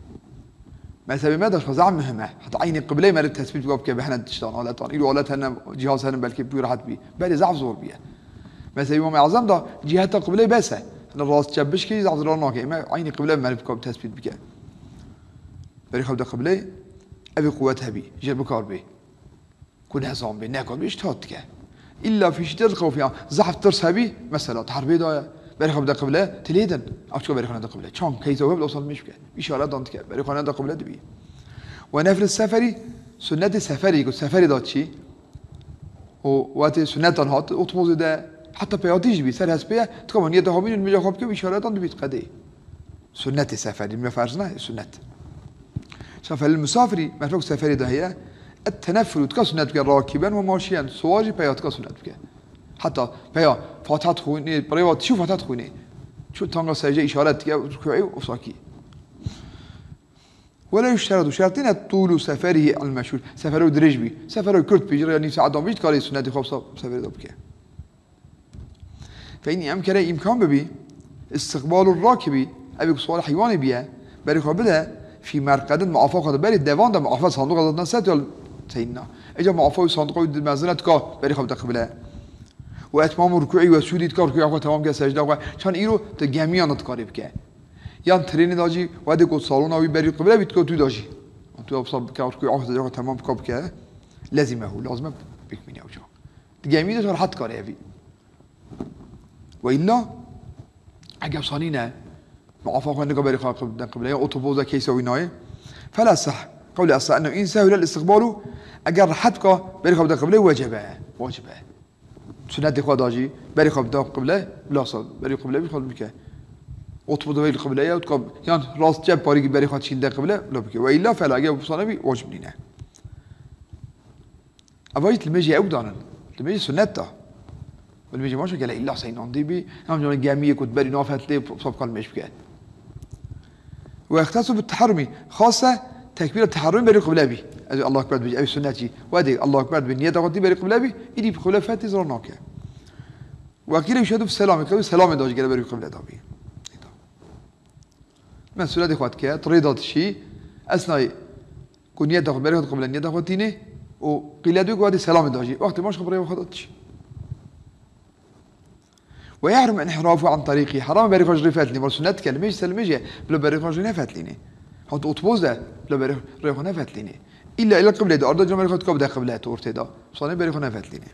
Mezhebê me de ji xwe zaf muhim e. Heta eynî qibleyê meriv tesbît bike, bike bi hene tiştan, aletan. Îro alet hene, cihaz hene, belkî pir rehet bî. Berê zaf zor bûye. Mezhebê Îmam Ezem de ciheta qibleyê bes e. Hene rast çep bişkî, zaf zarar nake. Eme eynî qible meriv bike, tesbît bike. Berî xwe bide qibleyê, evî quwet hebî, jê bikar bê. Ku nezan bê, nekar bê, îctihad dike. Îlla fî şiddetil xewf, ya zehf tirs hebî, mesela, di herbê de ye. Berê xwe bide qible, tu lê din. Ew çika berê xwe nede qible. Çand keysa web, dawsan limêj bike. Îşaretan dike. Berê xwe nede qible dibî. Ve nefli seferî, sunnetê seferî, ku seferî de çi? Û wetê sunnetan hat, otobozê de, heta peyatî jî bî, ser hespê ye, dikama niyeta xwe bînin, limêja xwe bike, îşaretan dibî qedê. Sunnetê seferî, me ferz ne, sunnet. Şa felil musafirî, merhok seferî de heye, et teneffulu, tika sunnet bike, rakiben ve maşiyen, siwar jî peya tika sunnet bike. Heta peya Fatiha dixwînê, bi rêva tişî Fatiha dixwînê. Çu tanga secde îşaret dike, rukûî û sakî. Wele yuşteretu, şertî ne tûlu seferî el meşhûr. Sefero dirêj bî. Sefero kurt bî, ji rêya nîv saetan bî, dikarê sunnetê xwe bi seferê de bike. Fe in emkene îmkan bibî, istiqbalu rakibî, evê ku siwara heywanê bîye, berê xwe bide, fî merqedin muafa xwe de berê devan de muafa sanduqa zatna set ya seyîdina. Eca muafa wî sanduqa wî mezin e dika berê xwe bide qible. Û etmamu rukûî we sûdî dika rukûya xwe temam ke secda xwe. Çan îro tu gemiyan de dikarê bike. Yan trênê de jî wedê ku salona wî berî qible bî dika tu de jî. Tu ya wisa bike rukûya xwe secda xwe temam bika bike. Lezimehu, lazim e bikmîne ew çax. Di gemî de rehet kare evî. Ve illa, eger sanîne, muafa xwe nika berî xwe qib-, qible, ya otoboza keysa wî nayê. Fela sah, qewlê esah, ennehu in sehule l-istiqbalu, eger rehet ka, berî xwe bide qible, wecebe, wacib e. Sunnetê xwe da jî, berî xwe bide qible, bila sa, berî qible, berî xwe bike. Otoboza berî qible ya, yan rast cep parî berî xwe çînde qible, bila bike. Ve illa fela, eger bu sana bir wacib nîne. Eva jî limêjê ew danin. Limêjê sunnet da. Limêjê maşa gele illa seynandî bî, hem canê gemiyê ku berî nafet lê, sabka limêj bike. Ve yextesu bi teherrumî. Xase tekbîra teherrumî berî qible bî. Ez Allahu Ekber dibêjim, ew sunnet jî. Wedê Allahu Ekber dibê, niyeta xwe tî berî qible bî, îdî bi qible fetî zor nake. Ve qîle yuşhedu bi selamî, qewlî selamê da jî gele berî qible da bî. Me sûretê xwe dike, tu rê da dişî, esnayê ku niyeta xwe berê xwe diqibile, niyeta xwe tînê û qîlet wê ku wadî selamê da jî. Wextê maş xwe bi rê xwe da dişî. Ve yahrum inhirafu an tarîqî. Heram berê xwe ji rê fetlînê. Wala sunnet dike, limêj ser limêj e, bila berê xwe ji rê nefetlînê. Hat otoboz de, bila berê rê xwe nefetlînê. Îlla îla qiblê de, arda cem berê xwe dika bide qible, tu ortê da. Sanê berê xwe nefetlînê.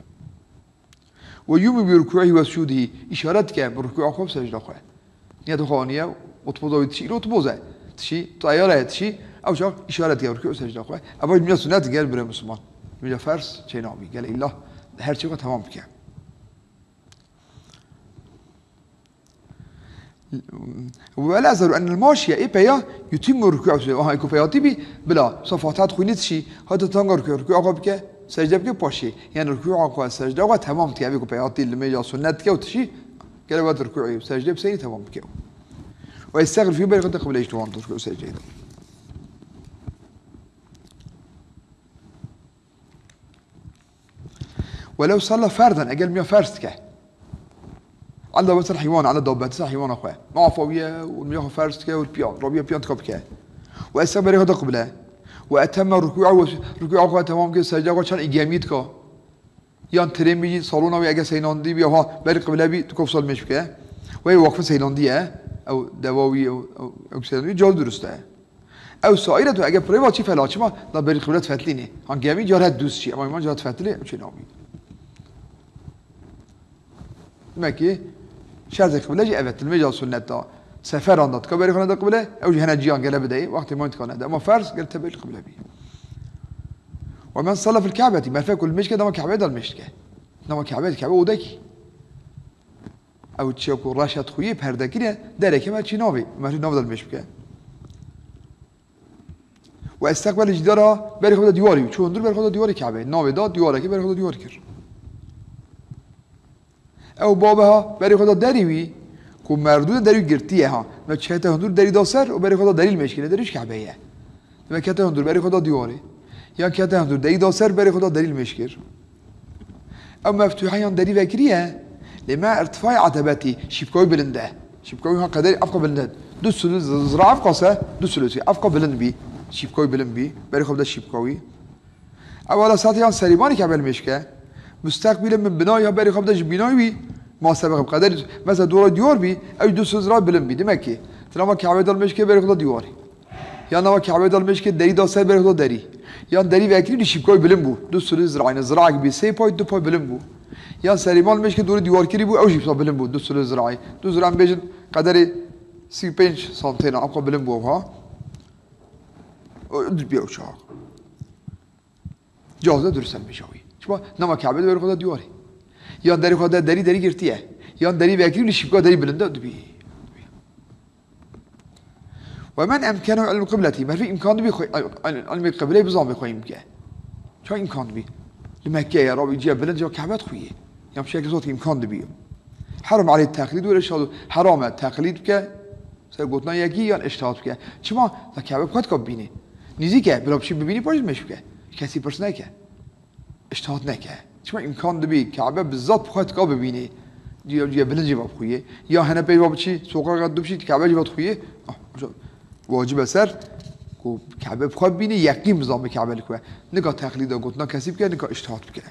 Ve yûmî bi rukûî ve sicûdî, îşaret dike bi rukûa xwe û secda xwe. Niyeta xwe aniye, otoboza wî dişî, îro otoboz e. tişî, tayara ye tişî, ew çax îşaret ya rukû û secda xwe. Ev dûnya sunnet gel bire Müslüman. Dûnya ferz çê nabî. Gel illa her çê xwe temam bike. Ve la zaru ennel maşiye, ê peya yutimmu rukû û secda. Aha, eko peyatî bî, bila, sa Fatiha dixwînî tişî, hata tanga rukû, rukû xwe bike, secde bike paşê. Yani rukû xwe, secda xwe temam dike. Ev eko peyatî limêja sunnet dike û tişî, gele wet rukû û secde bi seyî temam bike. Ve yestexfir fî berê xwe de qibleya jî dûan rukû û secdeyê de. Welew salla ferden, eger miya ferz dike. Ala wesel heywan, ala dabbeti ser heywana xwe. Mafa wiye, û miya xwe ferz dike, û piya, rabiye piya tika bike. Ve esteqbele xwe de qibla. Ve etemme rukûa ve rukûa xwe temam ke, secda xwe çend îgemî dika. Yan tirêmî salona wî eger seynandî bî, ha berî qibla bî, tu kofsal mêş bike. Ve waqfin seylandiye, ew dewa wî, ew, ew, ew seylandî, cal durust e. Ew saîre tu eger pirê va çi fela çima, da berî qibla fetlînê. Han gemî caret dûst çi, ama îman caret fetlî, ew çê nabî. Demek ki şerzê qibla jî evet, limêja sunnet da. Seferan da tika berî xwe nede qibla, ew jî hene ciyan gele bideyê, wextê man tika nede. Ama ferz gel te berî qibla bî. Ve men salla fil Ka'beti, merfek û limêşke dama Ka'be dal mêşke. Dama Ka'be, Ka'be odekî. Ew çiya ku reşet xuyê perdekirî ye, dereke me çî navê, me çî nav de limêş bike. Ve isteqbel cîdara berê xwe de dîwarî, çû hundir berê xwe de dîwarê Ka'bê. Navê da dîwarekê berê xwe de dîwar kir. Ew babe ha, berê xwe de derî wî, ku merdû de derî girtiye ha. Me çete hundir derî da ser û berê xwe de derî limêş kir, derî ji Ka'bê ye. Demek kete hundir berê xwe da dîwarê. Yan kete hundir derî da ser berê xwe da derî limêş kir. Ew meftuhe yan derî vekiriye. Lê me irtifayê etebetî şîpkawî bilind e. Şîpkawî ha qederî evqa bilind e. Du sulu zira evqa se, du sulu evqa bilind bî. Şîpkawî bilind bî. Berê xwe bide şîpkawî. Ew ala saetê yan serîbanê Ka'be limêş ke. Musteqbîle min binayê ya berê xwe bide ji bînayê wî. Ma sebeq qederî. Mesela dora dîwar bî. Ew du sulu zira bilind bî. Demek ki. Tilama Ka'be da limêş ke berê xwe da dîwarê. Yan nava Ka'bê da limêşkê derî da ser berê xwe da derî. Yan derî vekirî li şîpkayê bilind bû. Du sulu zirayne. Ziraek bî sê pay, du pay bilind bû. Yan serî mal limêşkê dorî dîwarkirî bû, ew jî bilind bû. Du sulu zirayê. Du zira em bêjin qederê sî û pênc santêna. Evqa bilind bû evha. O, du bî ew çax. Cihazda durust em bêja wî. Çima nama Ka'bê de berê xwe da dîwarê. Yan derî xwe da derî, derî girtiye. Yan derî vekirî li şîpka derî bilind e, dibî. Ve men emkenu ilm qibletî. Merfî îmkan dibî xwe, il-, il-, ilmê qibleyê bizanbê xwe îmke. Ça îmkan dibî? Li Mekke ye, rabî ciya bilind, ciya Ka'be dixuye. Yan şekil zot îmkan dibî. Heram aleyh teqlîd ve irşad. Heram e teqlîd bike. Ser gotina yekî yan îctihad bike. Çima? Da Ka'be bi xwe dika bibîne. Nîzîk e, bila bişî bibînî, paşê mêş bike. Kesî pirs neke. Îctihad neke. Çima îmkan dibî, Ka'be bi zat bi xwe dika bibînî. Ciya, ciya bilind jî va bixuye. Ya hene pey va biçî, soqaqa dibişî, Ka'be jî va dixuye. Ah, wacib e ser ku Ka'be bi xwe bibînî, yeqîn bizanbî Ka'be li ku ye. Nika teqlîda gotina kesî bike, nika îctihad bike.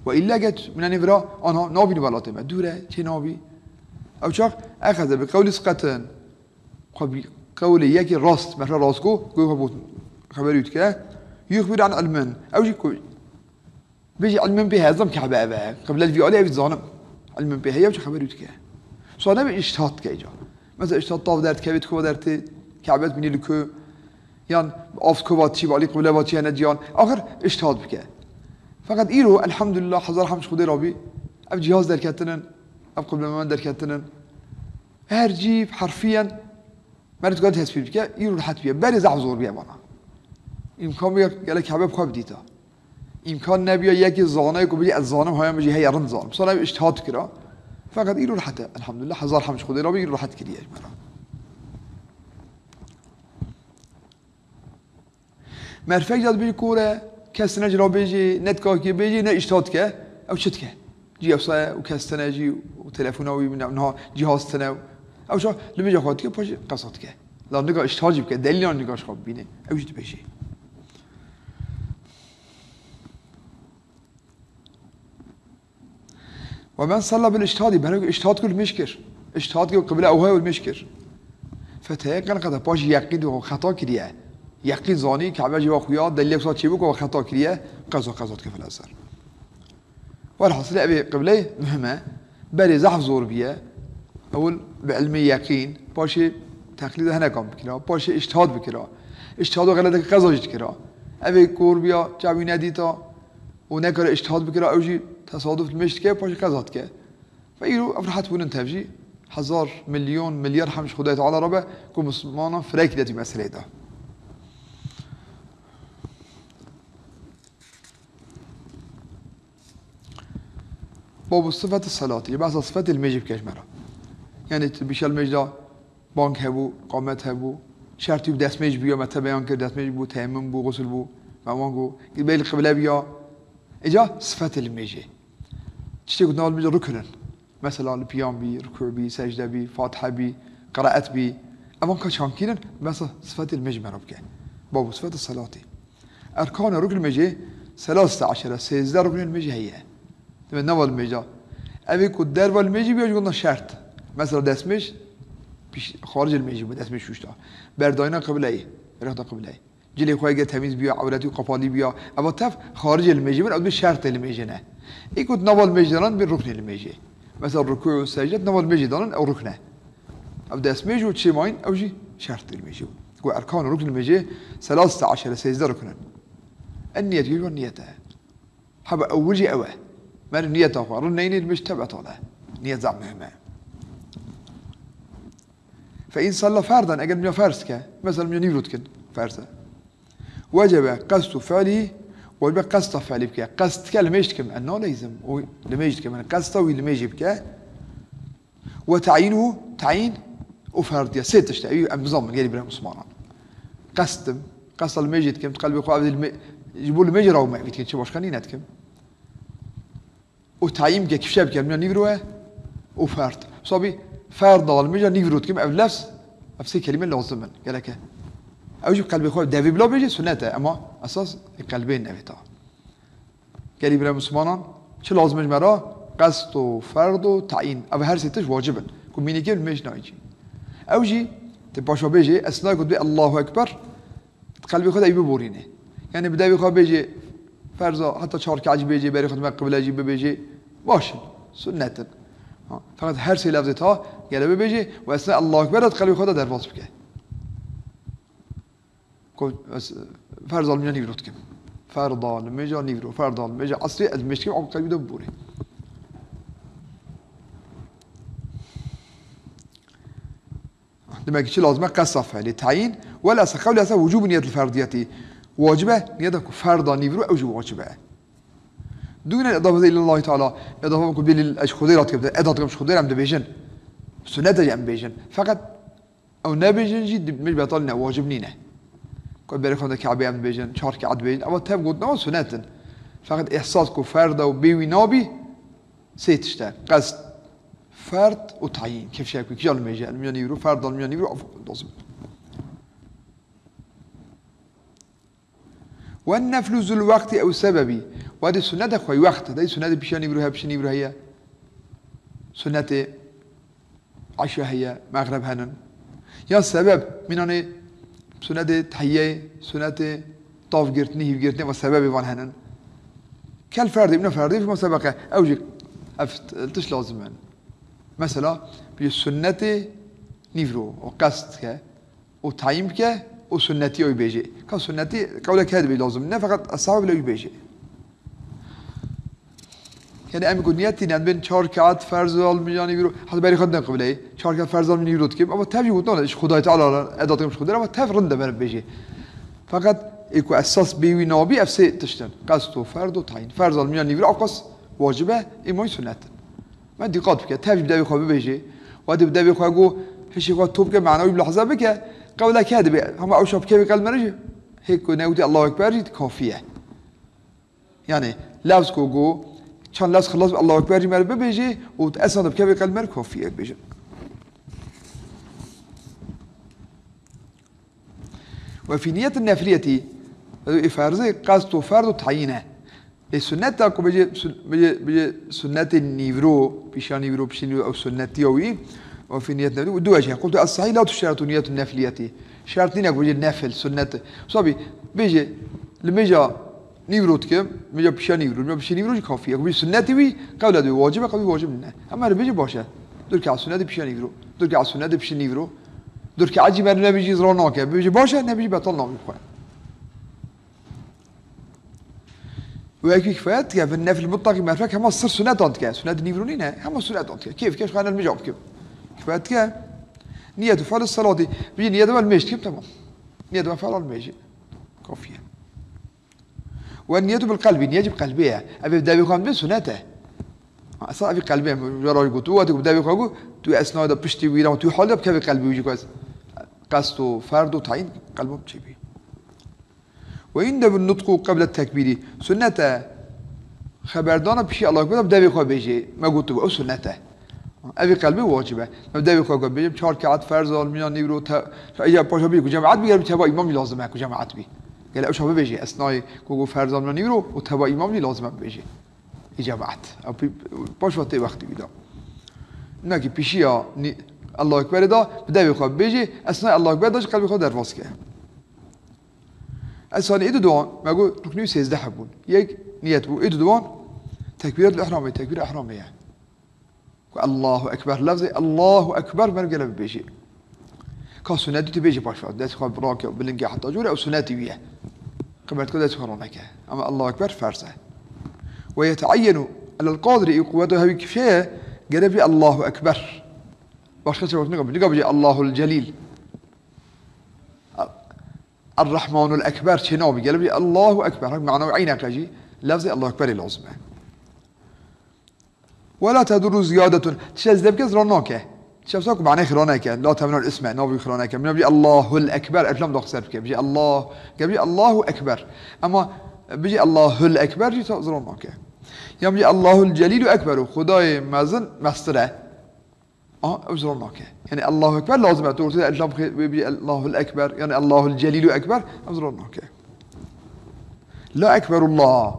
Ve îlle get minenê vira, anha nabînî welatê me. Dûr e, çê nabî. Ew çax, exeze bi qewlî siqetin. Xwe bî, qewlê yekî rast, mesela rastgo, goy xwe bû xeberî dike. Yuxbir an ilmin. Ew jî ku, bêjî ilmin pê hezim Ka'be ev e. Qiblet vî alî ev dizanim. Ilmin pê heye, ew jî xeberî dike. Sonra bir îctihad dike îca. Mesela îctihad tav derdikevê, dikova dertê, Ka'be bînî li ku, yan av kova çî, balî qiblet va çi hene ciyan. Axir îctihad bike. Feqet îro, elhamdülillah, hezar hamd Xwedê rabî, ev cihaz derketinin, ev qiblemen derketinin. Her cî herfiyen meriv dikare tespît bike, îro rehet bûye. Berê zehf zor bûye bana. Îmkan bûye gelek Ka'be bi xwe bidîta. Îmkan nebûye yekî zanayê ku bêje ez zanim, haya min jî heye rind zanim. Sana ev îctihad dikira. Feqet îro rehet e. Elhamdülillah, hezar hamd Xwedê rabî, îro rehet kiriye ji me re. Merfek jî dibêjî kor e, kes tine jî re bêjî, ne dikakî bêjî, ne îctihad dike, ew çi dike? Cî ewsa ye û kes tine jî û telefona wî, niha cîhaz tine. Ew şa li vêca xwe dike, paşê qesa dike. La nika îctihad jî bike, delîlan nika ji xwe bibîne. Ew jî dibêjî. Ve men salla bil îctihadî, berek îctihad kir, limêj kir. Îctihad kir, qibla ew heye û limêj kir. Feteyeqen qede paşî yeqîn dû xeta kiriye. Yeqîn zanî, Ka'be jî va xuya, delîlek sa çêbû ku xeta kiriye, qeza, qeza dike fil eser. Welhasil evê qibleyê muhim e. Berê zehf zor bûye. Ewil bi ilmê yeqîn, paşê Teqlîda hinekan bikira, paşê îctihad bikira. Îctihado xeleteke qeza jî dikira. Evê kor biya, çavî nedîta û nekare îctihad bikira, ew jî tesaduf li mêj dike, paşê qeza dike. Ve îro ev rehet bûnin tev jî. Hezar, milyon, milyar hemd ji Xwedayê Teala re be ku Mislimanan firekî de di meseleyê de. Babu sifeti selatî, behsa sifetê limêjê bike ji me re. Yani tu bişa limêj de bang hebû, qamet hebû, şertî û destmêj bûya, me te beyan kir, destmêj bû, teyemmum bû, xusl bû, me wan got, bê li qible biya. Îca sifetê limêjê. Tiştê ku nav limêjê rukn in. Mesela li piyan bî, rukû bî, secde bî, fatihe bî, qiraet bî. Evan ka çankîn in, behsa sifetê limêjê me re bike. Babu sifeti selatî. Erkanê rukn limêjê, selasete eşere, sêzdeh ruknê limêjê heye. Deme nava limêja. Evê ku derva limêjî biya ji wan şert. Mesela destmêj, pîş-, xaricê limêjî bû, destmêj şûşta. Berdayîna qibleyê, rexta qibleyê. Cilê xwe ge temîz biya, ewretî qapalî biya. Eva tev xaricê limêjî bin, ew bi şertê limêjê ne. Ê ku nava limêjê de ne, bi ruknê limêjê. Mesela rukû û secde nava limêjê de ne, ew rukn e. Ev destmêj û çêmayîn, ew jî şertê limêjê bû. Ku erkan û rukn limêjê selasete eşere, sêzdeh rukn in. En niyet, yek niyet e. Hebe ewil jî ew e. Mer niyeta xwe rin neyne, limêj tebet e. Niyet zaf muhim e. Fe in salla ferdan, eger min ferz ke, mesela min nîvro dikin, ferz e. Wecebe qesdu fi'lî, wecebe qesta fi'lî bike. Qest dike, limêj dikim, en naleyzim, û limêj dikim, yani qesta wî limêjê bike. Ve ta'yînû, ta'yîn û ferdiya. Sê tişt e, ew em bizanin, gelî birê Mislimanan. Qestim, qesta limêjê dikim, di qelbê xwe ev limê-, ji bo limêjê re me evî dikin, çi başka nîne dikim. Û tayîn bike, kifşe bike, limêja nîvro e û ferd. Sabî ferd da limêja nîvro dikim, ev lefz, ev sê kelîme lazim in, gereke. Ew jî bi qelbê xwe devî bila bêjî, sunnet e, ema esas ê qelbê nevê ta. Gelî bire Mislimanan, çi lazim e ji me re? Qest û ferd û tayîn. Ev her sê tişt wacib in. Ku mînîkê limêj nayî cî. Ew jî, tê paşa bêjê, esna ku dibê Allahu Ekber, Di qelbê xwe de ew biborîne. Yani bi devê xwe bêjê, ferza heta çar kecî bêjê, berê xwe dime qiblecî bibêjê, baş in, sunnet in. Ha, feqet her sê lefzê ta gele bibêjê û esna Allahu Ekber de di qelbê xwe de derbas bike. Ku ez ferza limêja nîvro dikim. Ferda limêja nîvro, ferda limêja esrê ez limêj dikim, ew qelbî de biborê. Demek ki çi lazim e? Qesta fiilî, tayîn. Wela se qewle se wucûbu niyetil ferdiyetî. Wacib e, niyeta ku ferda nîvro ew jî wacib e. Dûne edafe ilallahi teala, edafe ku bilî ez Xwedê re dikim, eda dikim ji Xwedê re em dibêjin. Sunnet e em bêjin. Feqet ew nebêjin jî, dibêjin betal ne, wacib nîne. Ku berê xwe de Kebê em dibêjin, çar kecî dibêjin, ewa tev gotina wan sunnet in. Feqet ihsas ku ferda û bê wî nabî, Sê tişt e. Qest, ferd û tayîn. Kifşek wî kîja limêje? Limêja nîvro, ferd da limêja nîvro, lazim. Ve neflu zul wextî ew sebebî. Wadî sunnet e xwey wext. Dey sunnet e pişa nîvro heye, pişa nîvro heye. Sunnet e Eşa heye, mexreb henin. Ya sebeb, mînanê sunetê tehiyeyê, sunetê tav girtinê, hîv girtinê ve sebebê van henin. Kel ferdê, mîna ferdê, fîma sebeqe, ew jî ev t-, tişt lazim in. Mesela, bir sunnetê nîvro, o qest ke, û tayîn bike û sunnetî ew bêjê. Ka sunnetî qewleke dibê lazim ne, feqet eshabê bile ew bêjê. Yani em ku niyet tînin bên çar kat ferz al mijanî bîro, heta berî xwe din qibleyê. Çar kat ferz al mijanî bîro dikim, ama tev jî gotin ji Xwedayê Teala re, eda dikim ji Xwedê re, ama tev rind e meriv bêjê. Feqet ê ku esas bê wî nabî ev sê tişt in. Qest û ferd û tayîn. Ferz al mijanî bîro, ev qas wacib e, ê mayî sunnet in. Me dîqat bike, tev jî bi devê xwe bibêjê. Wextê bi devê xwe got, hişê xwe top ke, mena wî bilahze bike, qewleke dibe. Hema ew şa bikevê qelb me re jî, hê ku newtî Allahu Ekber jî kafî ye. Yani, lefz ku got, çend lefz xilas bi Allahu Ekber jî me re bibêjê û esna de bikevê qelb me re kafî ye bibêjin. Ve fî niyetin nefliyetî, ê ferzê qest û ferd û tayîn e. Lê sunneta ku bêjê, sun-, bêjê, bêjê sunnetê nîvro, pîşa nîvro, piştî nîvro, ew sunnetiya wî, ve fî niyet neflî, du wecih. Qultu es-sahîh la tuşteretu niyetun nefliyetî. Şert nîne ku bêjê nefil, sunnet. Sabî, bêjê, li mêja nîvro dikim, mêja pişa nîvro, mêja pişa nîvro jî kafî ye. Ku bêjî sunnetî wî, qewla dibê wacib e, qewlî wacib nîne. Hema li bêjî baş e. Du reka sunnetê pişa nîvro, du reka sunnetê pişa nîvro. Du rekaet jî meriv nebêjî zira nake. Bibêje baş e, nebêjî betal nabî xwe. Û yekî kifayet dike, bi nefil mutlaqî merfek hema sir sunetan dike. Sunet nîvro nîne, hema sunetan dike. Kêf keş xwe nel mijab kim. Kifayet dike. Niyet û fel selatî. Bijî niyet û fel mêj dikim, temam. Niyet û fel mêjî. Kafiye. Ve niyetu bil qelbî, niyet jî bi qelbê ye. Ev ê bi devê xwe bê sunet e. Esa evî qelbê ye. Jara jî gotu, wextê ku bi devê xwe got, tu esnayê de piştî wî re, tu halê de bi kevê qelbê wî jî ku ez qest û ferd û tayîn qelbim çê bî. Ve yundebu nutqu qeble tekbîrî. Sunet e xeberdana piştî Allahu Ekber bi devê xwe bêjê. Me gotu, ew sunet e. Evî qelbê wacib e. Me devê xwe got, bêjim çar rekat ferz al, miyan nîvro te, îca paşa bî ku cemaet bî, gel bi teva îmam jî lazim e ku cemaet bî. Gel ew şa bibêjê, esnayê ku got ferz al, miyan nîvro û teva îmam jî lazim e bibêjê. Î cemaet. Ew pî-, paşa tê wextî wî da. Nekî pişiya nî-, Allahu Ekberê da, bi devê xwe bibêjê, esnayê Allahu Ekber da jî qelbê xwe derbas ke. Esanî ê du duan, me got ruknî sêzdeh hebûn. Yek niyet bû, ê du duan tekbîret li ihramê, tekbîr ihramê ye. Ku Allahu Ekber, lefzê Allahu Ekber meriv gele bibêjî. Ka sunetî tu bêjî paşa. Dest xwe rake û bilingê heta cûre ew sunetî wî ye. Qemertko dest xwe roneke. Ama Allahu Ekber ferz e. Ve yeteayyenu elel qadirî, ê quweta hewî kifşe ye, gere bî Allahu Ekber. Başka çawa nika, nika bêjî Allahul Celîl. Er-Rahmanul Ekber, çê nabî, gele bî Allahu Ekber. Hak mana eyneke jî, lefzê Allahu Ekberê lazim e. Wela tedurru ziyadetun. Tişt ez debke zira nake. Tişt sa ku manê xira neke. La temnul isme, navî xira neke. Min bî Allahul Ekber, elflam daxser bike. Bî Allah, gel bî Allahu Ekber. Ama bî Allahul Ekber jî zira nake. Ya bî Allahul Celilu Ekberu. Xudayê mezin mestir e. Aha, ew zira nake. Yani Allahu Ekber lazim e. Tu ortaya elflam xê-, bî Allahul Ekber. Yani Allahul Celilu Ekber. Ew zira nake. La Ekberullah.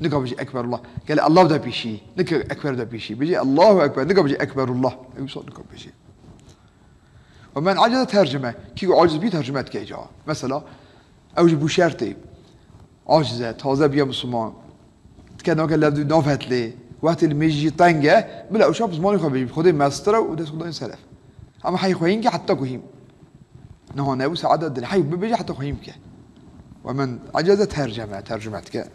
Nika bijî Ekberullah. Gele Allah de pîşî. Nika Ekber de pîşî. Bijî Allahu Ekber. Nika bijî Ekberullah. Ew sa nika bijî. Ve men aceze tercime. Kî ku aciz bî tercime dike ca. Mesela, ew jî bû şertê. Aciz e, taze bûye Müslüman. Dike nake lev nafetlê. Wextê li mêjî jî teng e. Bila ew şap zimanê xwe bijî. Xwedê mestir e û dest xwe dayîn seref. Ama hey xweyîn ke heta ku hîm. Niha nebû saeta din. Hey bibêje heta xweyîn bike. Ve men aceze terceme, tercüme dike.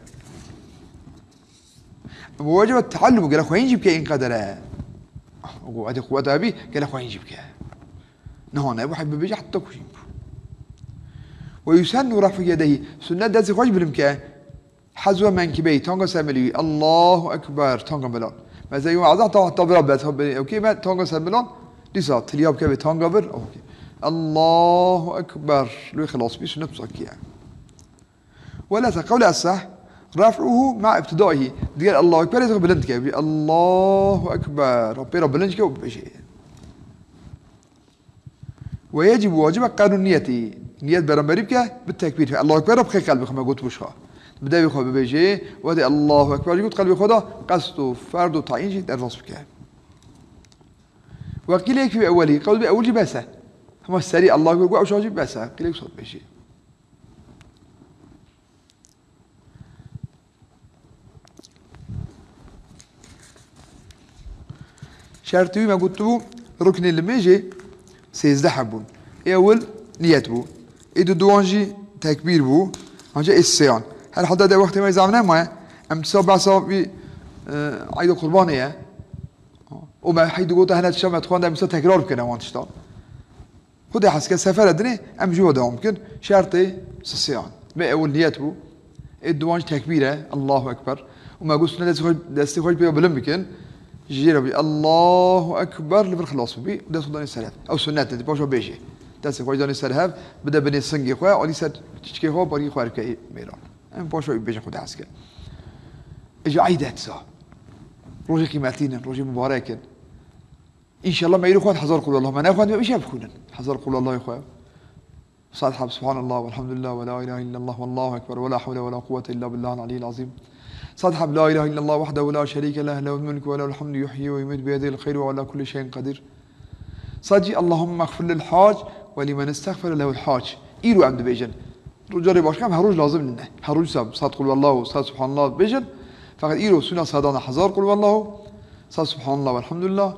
Ve wecebe teallum, gele xweyîn jî bike în qedere. Û hadi quwet abî, gele xweyîn jî bike. Niha nebû, hey bibêje heta ku hîm bû. Ve yusennu raf'u yedeyhi, sunnet destê xwe jî bilind ke. Hezwe menkibeyî, tanga semilî, Allahu Ekber, tanga milan. Mesela yû azah ta heta vira bet, ha bê, okey, me tanga semilan, dîsa tiliya bike bê tanga vir, okey. Allahu Ekber, lê xilas bî, sunnet musakiye. Wela se qewle esah, raf'uhu ma ibtidaihi. Diger Allahu Ekber ê bilind ke. Bi Allahu Ekber. Pê re bilind ke û bibêje. Ve yecib, wacib e qernu niyetî. Niyet beramberî bike, bi tekbîr. Allahu Ekber re bixê qelbê xwe me got wişxa. Bi devê xwe bibêje, wextê Allahu Ekber jî got qelbê xwe de, qest û ferd û tayîn jî derbas bike. Ve qîle yekfî bi ewelî. Qewl bi ewil jî bes e. Hema serî Allahu Ekber got, ew şa jî bes e. Qîle wisa dibêje. Şertî wî me gotibû, ruknê limêjê sêzdeh hebûn. Ê ewil niyet bû. Ê du duwan jî tekbîr bû. Anca ê sêyan. Her halde de wextê me zam nemaye. Em disa behsa vî, e, Eydê Qurbanê ye. Û me hey du gota hene tişta me dixwanda em disa tekrar bikene wan tiştan. Xwedê hez ke sefere dinê, em ji we dewam bikin. Şertê sisiyan. Me ewil niyet bû. Ê duwan jî tekbîr e. Allahu Ekber. Û me got, sune destê xwe, destê xwe jî pê bilind bikin. Ji jê re bî, Allahu Ekber, li vir xilas bibî. Dest xwe danê ser hev. Ew sunnet e, di paşa bêjê. Destê xwe jî danê ser hev, bide binê singê xwe, alî ser çiçkê xwe, parî xwe rike mêran. Em paşa wî bêjin Xwedê hez ke. Ji eyd e disa. Rojê qîmetî ne, rojê mubarek in. Înşallah me îro xwend hezar Qul Allahu. Me nexwend, me îşe bixwînin. Hezar Qul Allahê xwe. Sed heb Subhanallah, velhamdülillah, ve la ilahe illallah, vallahu ekber, ve la havle ve la kuvvete illa billahil aliyyil azim. Sed heb la ilahe illallah vahdehu la şerike leh, lehul mulku ve lehul hamdu, yuhyi ve yumit, biyedihil hayru ve ala kulli şeyin kadir. Sed jî Allahümme gfir lil hac ve limen istagfere lehul hac. Îro em dibêjin. Carê başka em her roj lazim nîne. Her roj sed, sed Qul Allahu, sed Subhanallah bêjin. Feqet îro suna sedana hezar Qul Allahu, sed Subhanallah velhamdülillah.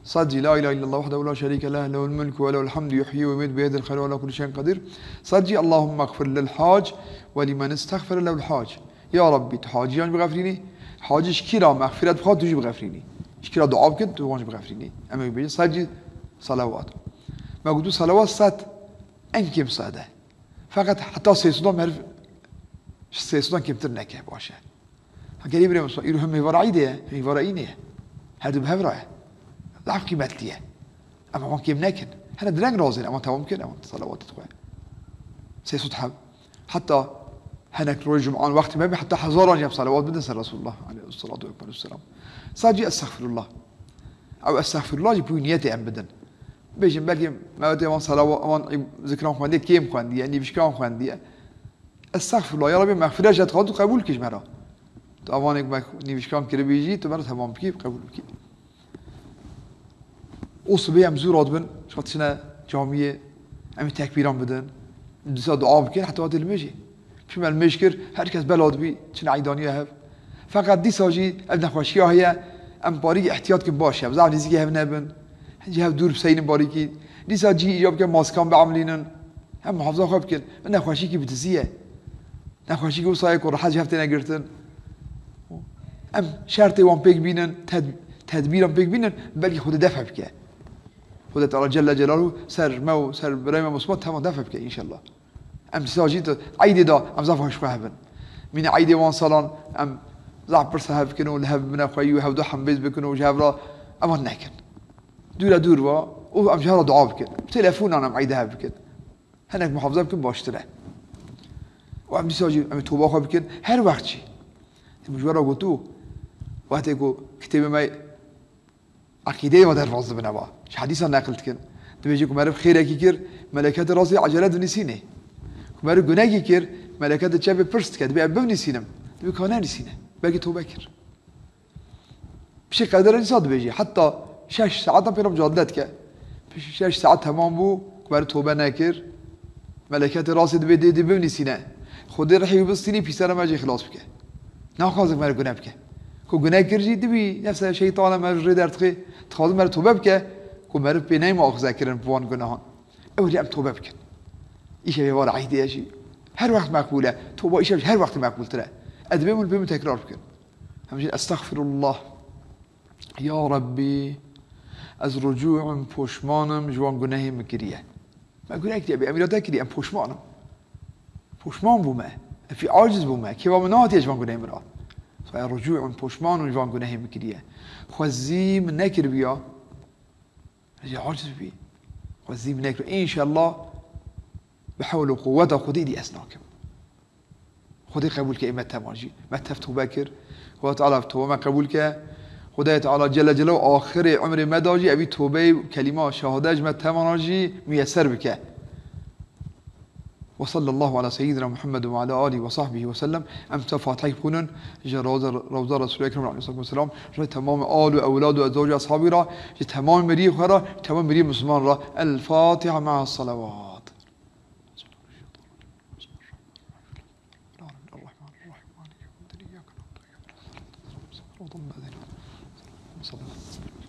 Sed jî, "La ilahe illallah wahdehu la şerîke leh, lehul mulku ve lehul hamdu, yuhyi ve yumîtu, biyedihil hayru ve ala kulli şeyin qedîr." Sed jî, "Allahümme gfir lil hac ve limen istagfere lehul hac." Ya Rabbî, tu haciyan jî bixefrînî, hacî ji kî ra mexfiret bixwaz, tu jî bixefrînî. Ji kî ra dua bikin, tu wan jî bixefrînî. Em ê bêjin, sed jî selawat. Me gotu selawat sed, en kêm sed e. Feqet heta sê sedan meriv ji sê sedan kêmtir neke, baş e. Hegerî birê min, îro hem mêvara îdê ye, hem mêvara înê ye. Her du bi hev re ye. Zaf qîmetlî ye. Em wan kêm nekin. Hene direng razîn, em wan temam kin, em wan selawatê xwe. Sê sed heb. Heta henek roj cuman wextê me be, heta hezaran jî em selawat bidin ser Resulullah aleyhissalatu vesselam. Sadece estağfirullah. Ew estağfirullah jî bi wî niyetê em bidin. Bêjin belkî me wê wan selawa-, wan îb-, zikran xwendiye, kêm xwendiye, nîvişkan xwendiye. Estexfirullah, ya Rabbi, mexfiret ji te dixwazim, tu qebûl kî ji me re. Tu avanê ku me nîvişkan kiribî jî, tu me re temam bikî, qebûl bikî. Û sibê em zû radibin, ji xwe çine camiyê, em ê tekbîran bidin, disa dua bikin, heta wextê limêjê. Çima limêj kir, her kes bela dibî, çine eydaniya hev. Feqet dîsa jî ev nexweşiya heye, em parî îhtiyat kin baş e, em zaf nêzîkî hev nebin, ji hev dûr biseynin parîkî. Dîsa cî îcab ke maskan biemlînin, em muhafaza xwe bikin. Ev nexweşîkî bi dizî ye. Nexweşîkî wisa ye ku rehet ji hev têne girtin. Em şertê wan pêk bînin, ted-, tedbîran pêk bînin, belkî Xwedê def bike. Xwedê Teala Celle Celaluhu ser me û ser birayê me Musliman tema def bike înşallah. Em dîsa jî tu eydê de em zaf xweş xwe hebin. Mîna eydê wan salan em zaf pirsa hev bikin û li hev bibine xweyî û hevdu hembêz bikin û ji hev re evan nekin. Dûre dûr ve û em ji hev re dua bikin. Bi telefonan em eydê hev bikin. Hinek muhafaza bikin baştir e. Û em dîsa jî em ê toba xwe bikin her wext jî. Min ji we re gotû, wextê ku kitêbê me Eqîdeyê me derbas dibin eva. Ji hedîsan neqil dikin. Dibêje ku meriv xêrekî kir, meleketê rastî ecele dinivîsînê. Ku meriv gunekî kir, meleketê çepê pirs dike, dibê em bivnivîsînim. Dibê ka nenivîsîne. Belkî tobe kir. Piştî qedere dîsa dibêje. Heta şeş saetan pêra micadele dike. Piştî şeş saet temam bû, ku meriv tobe nekir. Meleketê rastê dibê dê dê bivnîsîne. Xwedê rihê wî bistînî pîsera me jê xilas bike. Naxwazin meriv gune bike. Ku gune kir jî dibî, nefse şeytan e meriv rê derdixê. Dixwazin meriv tobe bike, ku meriv pê neyme axze kirin bi wan gunehan. Ew jî em tobe bikin. Îşev êvar eydê ye jî. Her wext meqbûl e. Toba îşev jî her wextî meqbûltir e. Ez dibêm hûn pê min tekrar bikin. Em jî estexfirullah. Ya Rabbî, ez rucû im, poşman im ji wan gunehê min kiriye. Me guneh kiriye, bê em îrade kiriye, em poşman im. Poşman bûme, efî aciz bûme, kêfa min nehatiye ji van gunehê min re. Saya rucû im, poşman im ji van gunehê min kiriye. Xwezî min nekiribiya, ez ê aciz bibî. Xwezî min nekiribiya. Înşallah, bi hewl û quweta Xwedê dî ez nakim. Xwedê qebûl ke, ê me tevan jî. Me tev tobe kir. Xwedê Teala tobe me qebûl ke. Xwedê Teala Celle Celaluhu axirê umrê me da jî evî tobe û kelîma şehade ji me tevana jî miyeser bike. Ve sallallahu ala seyyidina Muhammed ve ala alihi ve sahbihi ve sellem. Em te Fatihek bixwînin ji Rewza, Rewza Resulü Ekrem aleyhissalatu vesselam, ji temamê al û ewlad û ezwacî ashabî re, ji temamê mirî xwe re, temamê mirî Müslüman re. El Fatiha me'a salavat. الرحمن الرحيم. مالك يوم الدين. إياك نعبد وإياك نستعين. صراط الذين أنعمت عليهم.